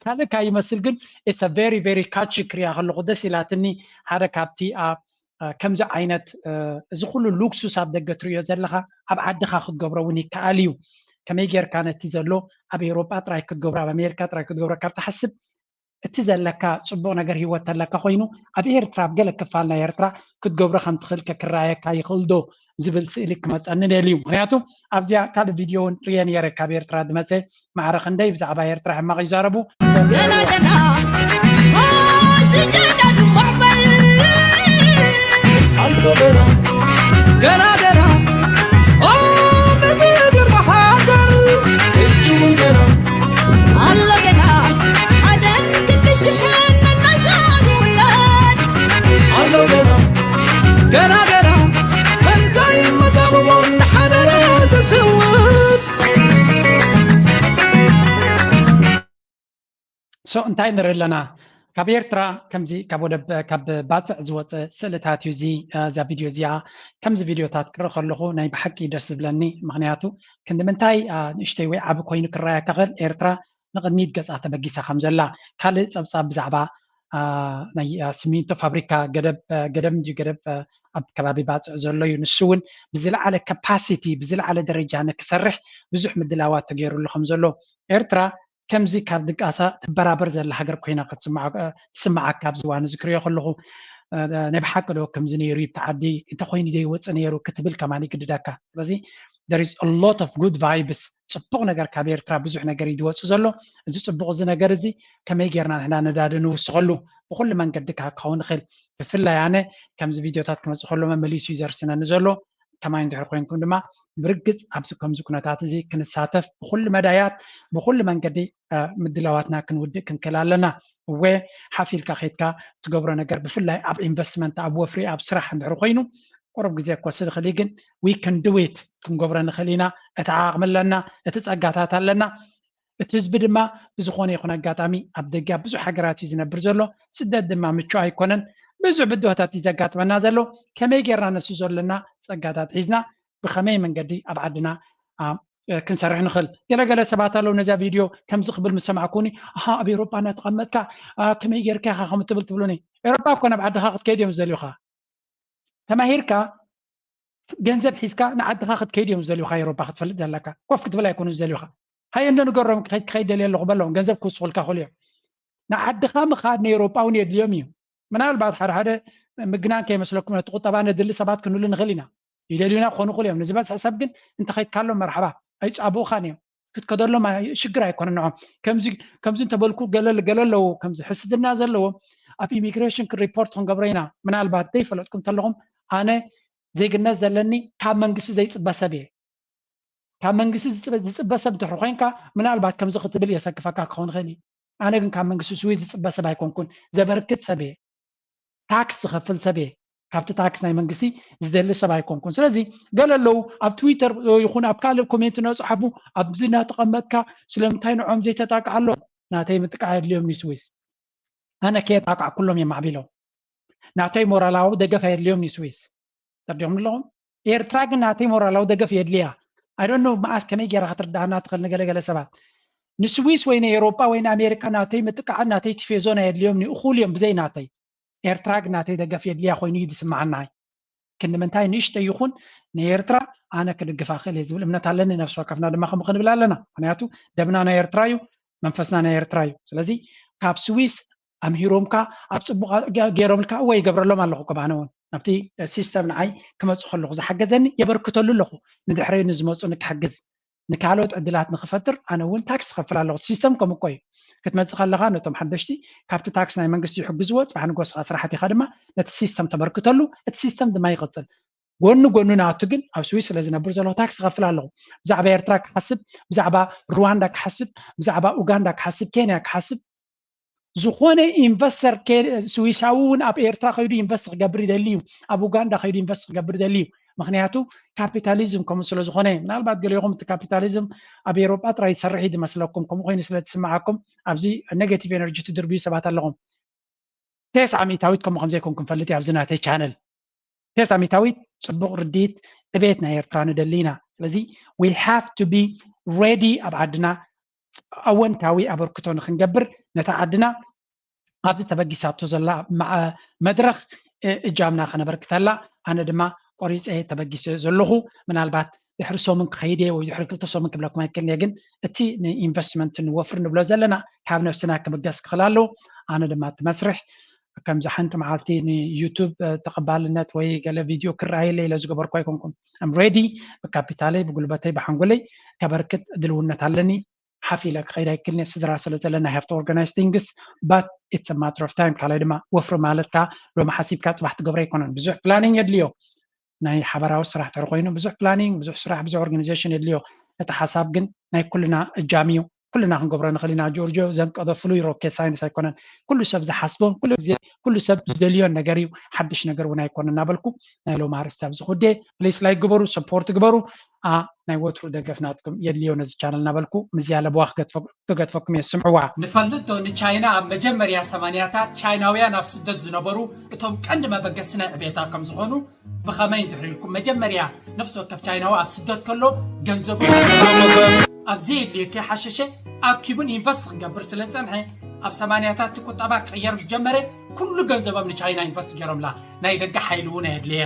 ካልእ ካ ይመስል፣ ግን it's a very, very catchy ክሪኣ ከለኹ ደስ ኢላትኒ። ሓደ ካብቲ ኣብ፣ እ፣ ከምዚ ዓይነት፣ እ፣ እዚ ኩሉ ሉክሱስ ኣብ ደገ ትሪኦ ዘለኻ ኣብ ዓድኻ ክትገብሮ እውን ይከኣል እዩ። ከመይ ጌርካ ነቲ ዘሎ ኣብ ኤውሮጳ ጥራይ ክትገብሮ፣ ኣብ ኣሜሪካ ጥራይ ክትገብሮ ካብ ትሓስብ፣ እቲ ዘለካ ጽቡቕ ነገር ህይወት ተለካ ኮይኑ፣ ኣብ ኤርትራ፣ ኣብ ገለ ክፋል ናይ ኤርትራ ክትገብሮ ከም ትኽእል ከ ክረኣየካ ይኽእል ዶ ዝብል ስእሊ ክመጸኒ ደልዩ። ምኽንያቱ ኣብዚኣ ካልእ ቪድዮ እውን ርየ ነይረ፣ ካብ ኤርትራ ዝመጸ ማዕረ ክንደይ ብዛዕባ ኤርትራ ሕማቕ ይዛረቡ። ገና ገና፣ ኦ፣ ዝጀዳ ድሙዕ በል። ኣሎ ገና፣ ገና ገና፣ ኦ፣ ነዚ ግርማ ሃገር፣ እጅውን ገና። ኣሎ ገና፣ ኣደን ክንዲ ሽሕን እናሻ ዝውለድ። ኣሎ ገና፣ ገና ገና፣ ከልጋይ መጻብቦ እናሓደረ ዝስውት። ሶ እንታይ ንርኢ ኣለና? ካብ ኤርትራ ከምዚ ካብ ወደብ፣ ካብ ባጽዕ ዝወጸ ስእልታት እዩ እዚ፣ እ፣ እዛ ቪድዮ እዚኣ። ከምዚ ቪድዮታት ክርኢ ከለኹ ናይ ብሓቂ ደስ ዝብለኒ፣ ምኽንያቱ ክንዲ ምንታይ፣ እ፣ ንእሽተይ ወይ ዓቢ ኮይኑ ክረኣየካ ክእል ኤርትራ ንቕድሚት ገጻ ተበጊሳ ከም ዘላ። ካልእ ጸብጻብ ብዛዕባ፣ እ፣ ናይ፣ እ፣ ሲሚንቶ ፋብሪካ ገደብ፣ እ፣ ገደብ እንድዩ፣ ገደብ፣ እ፣ ኣብ ከባቢ ባጽዕ ዘሎ እዩ። ንሱ እውን ብዝለዓለ ካፓሲቲ፣ ብዝለዓለ ደረጃ ንክሰርሕ ብዙሕ ምድላዋት ተገይሩሉ ከም ዘሎ ኤርትራ ከምዚ ካብ ድቃሳ ትበራበር ዘላ ሃገር ኮይና ክትስምዓ-፣ ትስምዓካ ኣብዚ እዋን እዚ ክሪኦ ከለኹ፣ እ፣ ናይ ብሓቂ ዶ ከምዚ ነይሩ እዩ እቲ ዓዲ? እንተኾይኑ ዶ ይወጽእ ነይሩ ክትብል ከማን ይግድደካ። ስለዚ there is a lot of good vibes፣ ጽቡቕ ነገር ካብ ኤርትራ ብዙሕ ነገር እዩ ዝወጽእ ዘሎ። እዚ ጽቡቕ እዚ ነገር እዚ ከመይ ጌርና ንሕና ነዳዲ ንውስኸሉ ብኹሉ መንገዲ ክሃካውን ንኽእል። ብፍላይ ኣነ ከምዚ ቪድዮታት ክመጽእ ከሎ መመሊሱ እዩ ዘርስነኒ ዘሎ። ከማይ እንድሕር ኮይንኩም ድማ ብርግጽ ኣብዚ ከምዚ ኩነታት እዚ ክንሳተፍ ብኹሉ መዳያት ብኹሉ መንገዲ፣ እ፣ ምድላዋትና ክንውድእ ክንክእል ኣለና። እወ፣ ሓፍ ኢልካ ከይድካ ትገብሮ ነገር ብፍላይ ኣብ ኢንቨስትመንት፣ ኣብ ወፍሪ፣ ኣብ ስራሕ እንድሕር ኮይኑ ቁሩብ ግዜ ክወስድ ይኽእል እዩ፣ ግን we can do it፣ ክንገብሮ ንኽእል ኢና። እቲ ዓቕሚ ኣለና፣ እቲ ጸጋታት ኣለና። እቲ ህዝቢ ድማ ብዝኾነ ይኹን ኣጋጣሚ ኣብ ደገ ኣብ ብዙሕ ሃገራት እዩ ዝነብር ዘሎ። ስደት ድማ ምቹእ ኣይኮነን። ብዙሕ ብድሆታት እዩ ዘጋጥመና ዘሎ። ከመይ ጌርና ነሱ ዘለና ጸጋታት ሒዝና ብኸመይ መንገዲ ኣብ ዓድና፣ ኣ፣ ክንሰርሕ ንኽእል? ገለገለ ሰባት ኣለዉ ነዚኣ ቪድዮ ከምዚ ክብል ምስ ሰማዕኩኒ፣ ኣሃ፣ ኣብ ኤውሮጳ እናተቐመጥካ፣ ኣ፣ ከመይ ጌርካ ኢኻ ከምኡ ትብል ትብሉኒ። ኤውሮጳ እኮ ናብ ዓድኻ ክትከይድ እዮም ዝደልዩኻ። ተማሂርካ ገንዘብ ሒዝካ ንዓድኻ ክትከይድ እዮም ዝደልዩኻ። ኤውሮጳ ክትፈልጥ ዘለካ፣ ኮፍ ክትብል ኣይኮኑን ዝደልዩኻ። ሃየ እንዶ ንገሮም፣ ክኸይድ፣ ክኸይድ ደልየ ኣለኹ በሎም፣ ገንዘብ ክውስኹልካ ይኽእሉ እዮም። ንዓድኻ ምኻድ ንኤውሮጳ እውን የድልዮም እዩ። ምናልባት ሓደ ሓደ ምግናን ከይመስለኩም፣ ነቲ ቁጠባ ነድሊ ሰባት ክንህሉ ንኽእል ኢና። ይደልዩና ክኾኑ ይኽእሉ እዮም። ንዝበዝሐ ሰብ ግን እንተኸይድካሎም መርሓባ፣ ኣይጻብኡኻን እዮም። ክትከደሎም ኣይ-፣ ሽግር ኣይኮነን ንዖም። ከምዚ፣ ከምዚ እንተበልኩ ገለ፣ ገለ ኣለዎ፣ ከምዚ ሕስድና ዘለዎ ኣብ ኢሚግሬሽን ክሪፖርት ክንገብሮ ኢና። ምናልባት ዘይፈለጥኩም እንተለኹም፣ ኣነ ዜግነት ዘለኒ ካብ መንግስቲ ዘይጽበ ሰብ እየ። ካብ መንግስቲ ዝጽበ፣ ዝጽበ ሰብ እንድሕር ኮይንካ፣ ምናልባት ከምዚ ክትብል የሰክፈካ ክኸውን ይኽእል እዩ። ኣነ ግን ካብ መንግስቲ ስዊዝ ዝጽበ ሰብ ኣይኮንኩን። ዘበርክት ሰብ እየ። ታክስ ዝኸፍል ሰብ እየ። ካብቲ ታክስ ናይ መንግስቲ ዝደሊ ሰብ ኣይኮንኩን። ስለዚ ገለ ኣለዉ ኣብ ትዊተር ይኹን ኣብ ካልእ ኮሜንት እናጸሓፉ፣ ኣብዚ እናተቐመጥካ ስለምንታይ ንዖም ዘይተጣቅዓሎም? ናተይ ምጥቃዕ የድልዮም እዩ ስዊዝ። ኣነ ከየጣቃዕኩሎም እዮም ማዕቢሎም። ናተይ ሞራላዊ ደገፍ ኣየድልዮም እዩ ስዊዝ። ተርዲኹም ኣለኹም። ኤርትራ ግን ናተይ ሞራላዊ ደገፍ የድልያ። I don't know መዓስ ከመይ ገይራ ክትርዳእና ትኽእል ንገለገለ ሰባት። ንስዊስ ወይ ንኤውሮጳ ወይ ንኣሜሪካ ናተይ ምጥቃዕን ናተይ ቲፌዞን ኣየድልዮም፣ እኹል እዮም ብዘይ ናተይ። ኤርትራ ግን ናተይ ደገፍ የድልያ ኮይኑ እዩ ዝስምዓና። ክንዲ ምንታይ ንእሽተይ ይኹን ንኤርትራ ኣነ ክድግፋ ክእል እየ ዝብል እምነት ኣለኒ። ነፍሲ ወከፍና ድማ ከምኡ ክንብል ኣለና። ምክንያቱ ደምና ናይ ኤርትራ እዩ፣ መንፈስና ናይ ኤርትራ እዩ። ስለዚ ካብ ስዊስ ኣምሂሮምካ ኣብ ፅቡቅ ገይሮምልካ እወ ይገብረሎም ኣለኹ። ከም ኣነ እውን ናብቲ ሲስተም ንዓይ ክመፁ ከለኹ ዝሓገዘኒ የበርክተሉ ኣለኹ። ንድሕረይ ንዝመፁ ንክሕግዝ ንካልኦት ዕድላት ንክፈጥር ኣነ እውን ታክስ ክኸፍል ኣለኹ። እቲ ሲስተም ከም እኮ እዩ። ክትመፅእ ከለኻ ነቶም ሓደሽቲ ካብቲ ታክስ ናይ መንግስቲ ይሕግዝዎ፣ ፅባሕ ንጎስኻ ስራሕቲኻ ድማ ነቲ ሲስተም ተበርክተሉ፣ እቲ ሲስተም ድማ ይቕፅል። ጎኒ ጎኑ ናቱ ግን ኣብ ስዊስ ስለ ዝነብር ዘለኹ ታክስ ክኸፍል ኣለኹ። ብዛዕባ ኤርትራ ክሓስብ፣ ብዛዕባ ሩዋንዳ ክሓስብ፣ ብዛዕባ ኡጋንዳ ክሓስብ፣ ኬንያ ክሓስብ፣ ዝኾነ ኢንቨስተር ስዊሳዊ እውን ኣብ ኤርትራ ከይዱ ኢንቨስት ክገብር ይደሊ እዩ፣ ኣብ ኡጋንዳ ከይዱ ኢንቨስት ክገብር ይደሊ እዩ። ምክንያቱ ካፒታሊዝም ከምኡ ስለ ዝኾነ። ምናልባት ገሊኹም እቲ ካፒታሊዝም ኣብ ኤውሮጳ ጥራይ ይሰርሕ እዩ ዝመስለኩም። ከምኡ ኮይኑ ስለ ዝስምዓኩም ኣብዚ ኔጋቲቭ ኤነርጂ ትድርብዩ ሰባት ኣለኹም። ተስዓ ሚእታዊት ከምኡ ከምዘይኮንኩም ፈልጥ እየ ኣብዚ ናተይ ቻነል። ተስዓ ሚእታዊት ጽቡቕ ርድኢት ዕቤት ናይ ኤርትራ ንደሊ ኢና። ስለዚ we have to be ready ኣብ ዓድና ኣወንታዊ ኣበርክቶ ንክንገብር ነታ ዓድና ኣብዚ ተበጊሳቶ ዘላ መድረኽ እጃምና ከነበርክተላ ኣነ ድማ ቆሪፀ ተበጊሰ ዘለኹ። ምናልባት ድሕሪ ሰሙን ክኸይድ እየ ወይ ድሕሪ ክልተ ሰሙን ክብለኩም ኣይክእልን እየ፣ ግን እቲ ንኢንቨስትመንት ንወፍር ንብሎ ዘለና ካብ ነብስና ክብገስ ክኽእል ኣለዎ። ኣነ ድማ እቲ መስርሕ ከምዚ ሓንቲ መዓልቲ ንዩቱብ ተቐባልነት ወይ ገለ ቪድዮ ክረኣየለ ኢለ ዝገበርኩ ኣይኮንኩን። I'm ready፣ ብካፒታለይ ብጉልበተይ ብሓንጎለይ ከበርክት ድልውነት ኣለኒ። ሓፍ ኢለ ክኸይድ ኣይክእልን እየ፣ ስድራ ስለ ዘለና have to organize things, but it's a matter of time። ካልኣይ ድማ ወፍሪ ማለት ከኣ ሎሚ ሓሲብካ ጽባሕ ትገብሮ ኣይኮነን። ብዙሕ ፕላኒንግ የድልዮ። ናይ ሓበራዊ ስራሕ ድሕሪ ኮይኑ ብዙሕ ፕላኒንግ፣ ብዙሕ ስራሕ፣ ብዙሕ ኦርጋኒዜሽን የድልዮ። እቲ ሓሳብ ግን ናይ ኩልና እጃም እዩ። ኩልና ክንገብሮ ንኽእል ኢና። ጆርጆ ዘንቀዶ ፍሉይ ሮኬት ሳይንስ ኣይኮነን። ኩሉ ሰብ ዝሓስቦን ኩሉ ግዜ ኩሉ ሰብ ዝደልዮን ነገር እዩ። ሓድሽ ነገር እውን ኣይኮነን እናበልኩ ናይ ሎሚ ኣርእስቲ ኣብዚ ክውድእ። ፕሊስ ላይክ ግበሩ፣ ሰፖርት ግበሩ። ኣ ናይ ወትሩ ደገፍ ናትኩም የድልዮ ነዚ ቻነል እናበልኩ ምዝያ ለበዋ ክገድፈ- ክገድፈኩም እየ። ስምዕዋ። ንፈልጥ ዶ ንቻይና ኣብ መጀመርያ ሰማንያታት ቻይናውያን ኣብ ስደት ዝነበሩ እቶም ቀንዲ መበገሲ ናይ ዕቤታ ከም ዝኾኑ ብኸመይ እንድሕር ኢልኩም መጀመርያ ነፍሲ ወከፍ ቻይናዊ ኣብ ስደት ከሎ ገንዘቡ ኣብዚ የድልዮ ከይሓሸሸ ኣኪቡን ኢንቨስት ክገብር ስለ ዝጸንሐ ኣብ ሰማንያታት እቲ ቁጠባ ክቕየር ምስ ጀመረ ኩሉ ገንዘቦም ንቻይና ኢንቨስት ገይሮምላ። ናይ ደገ ሓይሊ እውን ኣየድለየ።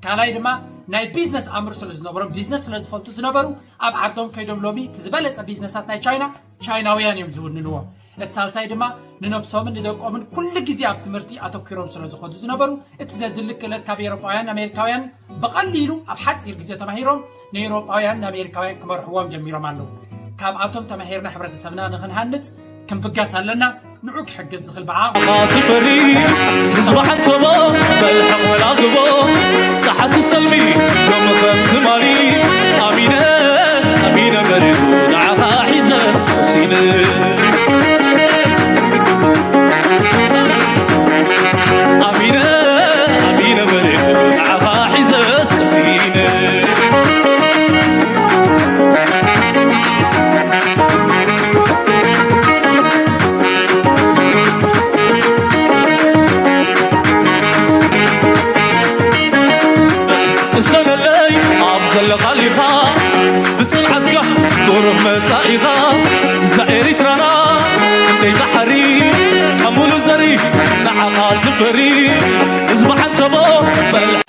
ካልኣይ ድማ ናይ ቢዝነስ ኣምር ስለ ዝነበሮም ቢዝነስ ስለ ዝፈልጡ ዝነበሩ ኣብ ዓዶም ከይዶም ሎሚ እቲ ዝበለጸ ቢዝነሳት ናይ ቻይና ቻይናውያን እዮም ዝውንንዎ። እቲ ሳልሳይ ድማ ንነብሶምን ንደቆምን ኩሉ ግዜ ኣብ ትምህርቲ ኣተኲሮም ስለ ዝኾዱ ዝነበሩ እቲ ዘድሊ ክእለት ካብ ኤውሮጳውያን ኣሜሪካውያን ብቐሊሉ ኣብ ሓጺር ግዜ ተማሂሮም ንኤውሮጳውያን ንኣሜሪካውያን ክመርሕዎም ጀሚሮም ኣለዉ። ካብኣቶም ተማሂርና ሕብረተሰብና ንኽንሃንጽ ክንብገስ ኣለና። ንዑ ክሕግዝ ዝኽእል ብዓቕ ትፈሪ ህዝቢ ዓንተቦ በልሐቕ ወላግቦ ጸሓሲ ሰልሚ ሎም ከም ትማሊ ኣሚነ ኣሚነ መሪቱ ንዓኻ ሒዘ ሲነ ኣሚነ ኣሚነ መሪቱ ንዓኻ ሒዘ ስከሲነ ቅሰነለይ ኣብ ዘለኻሊኻ ብጽንዓትካ ቁሩብ መጻኢኻ እዛ ኤሪትራና እንደይ ባሕሪ ካብ ሙሉ ዘሪ ንዓኻ ትፈሪ ህዝቢ ዓንተቦ በልሐ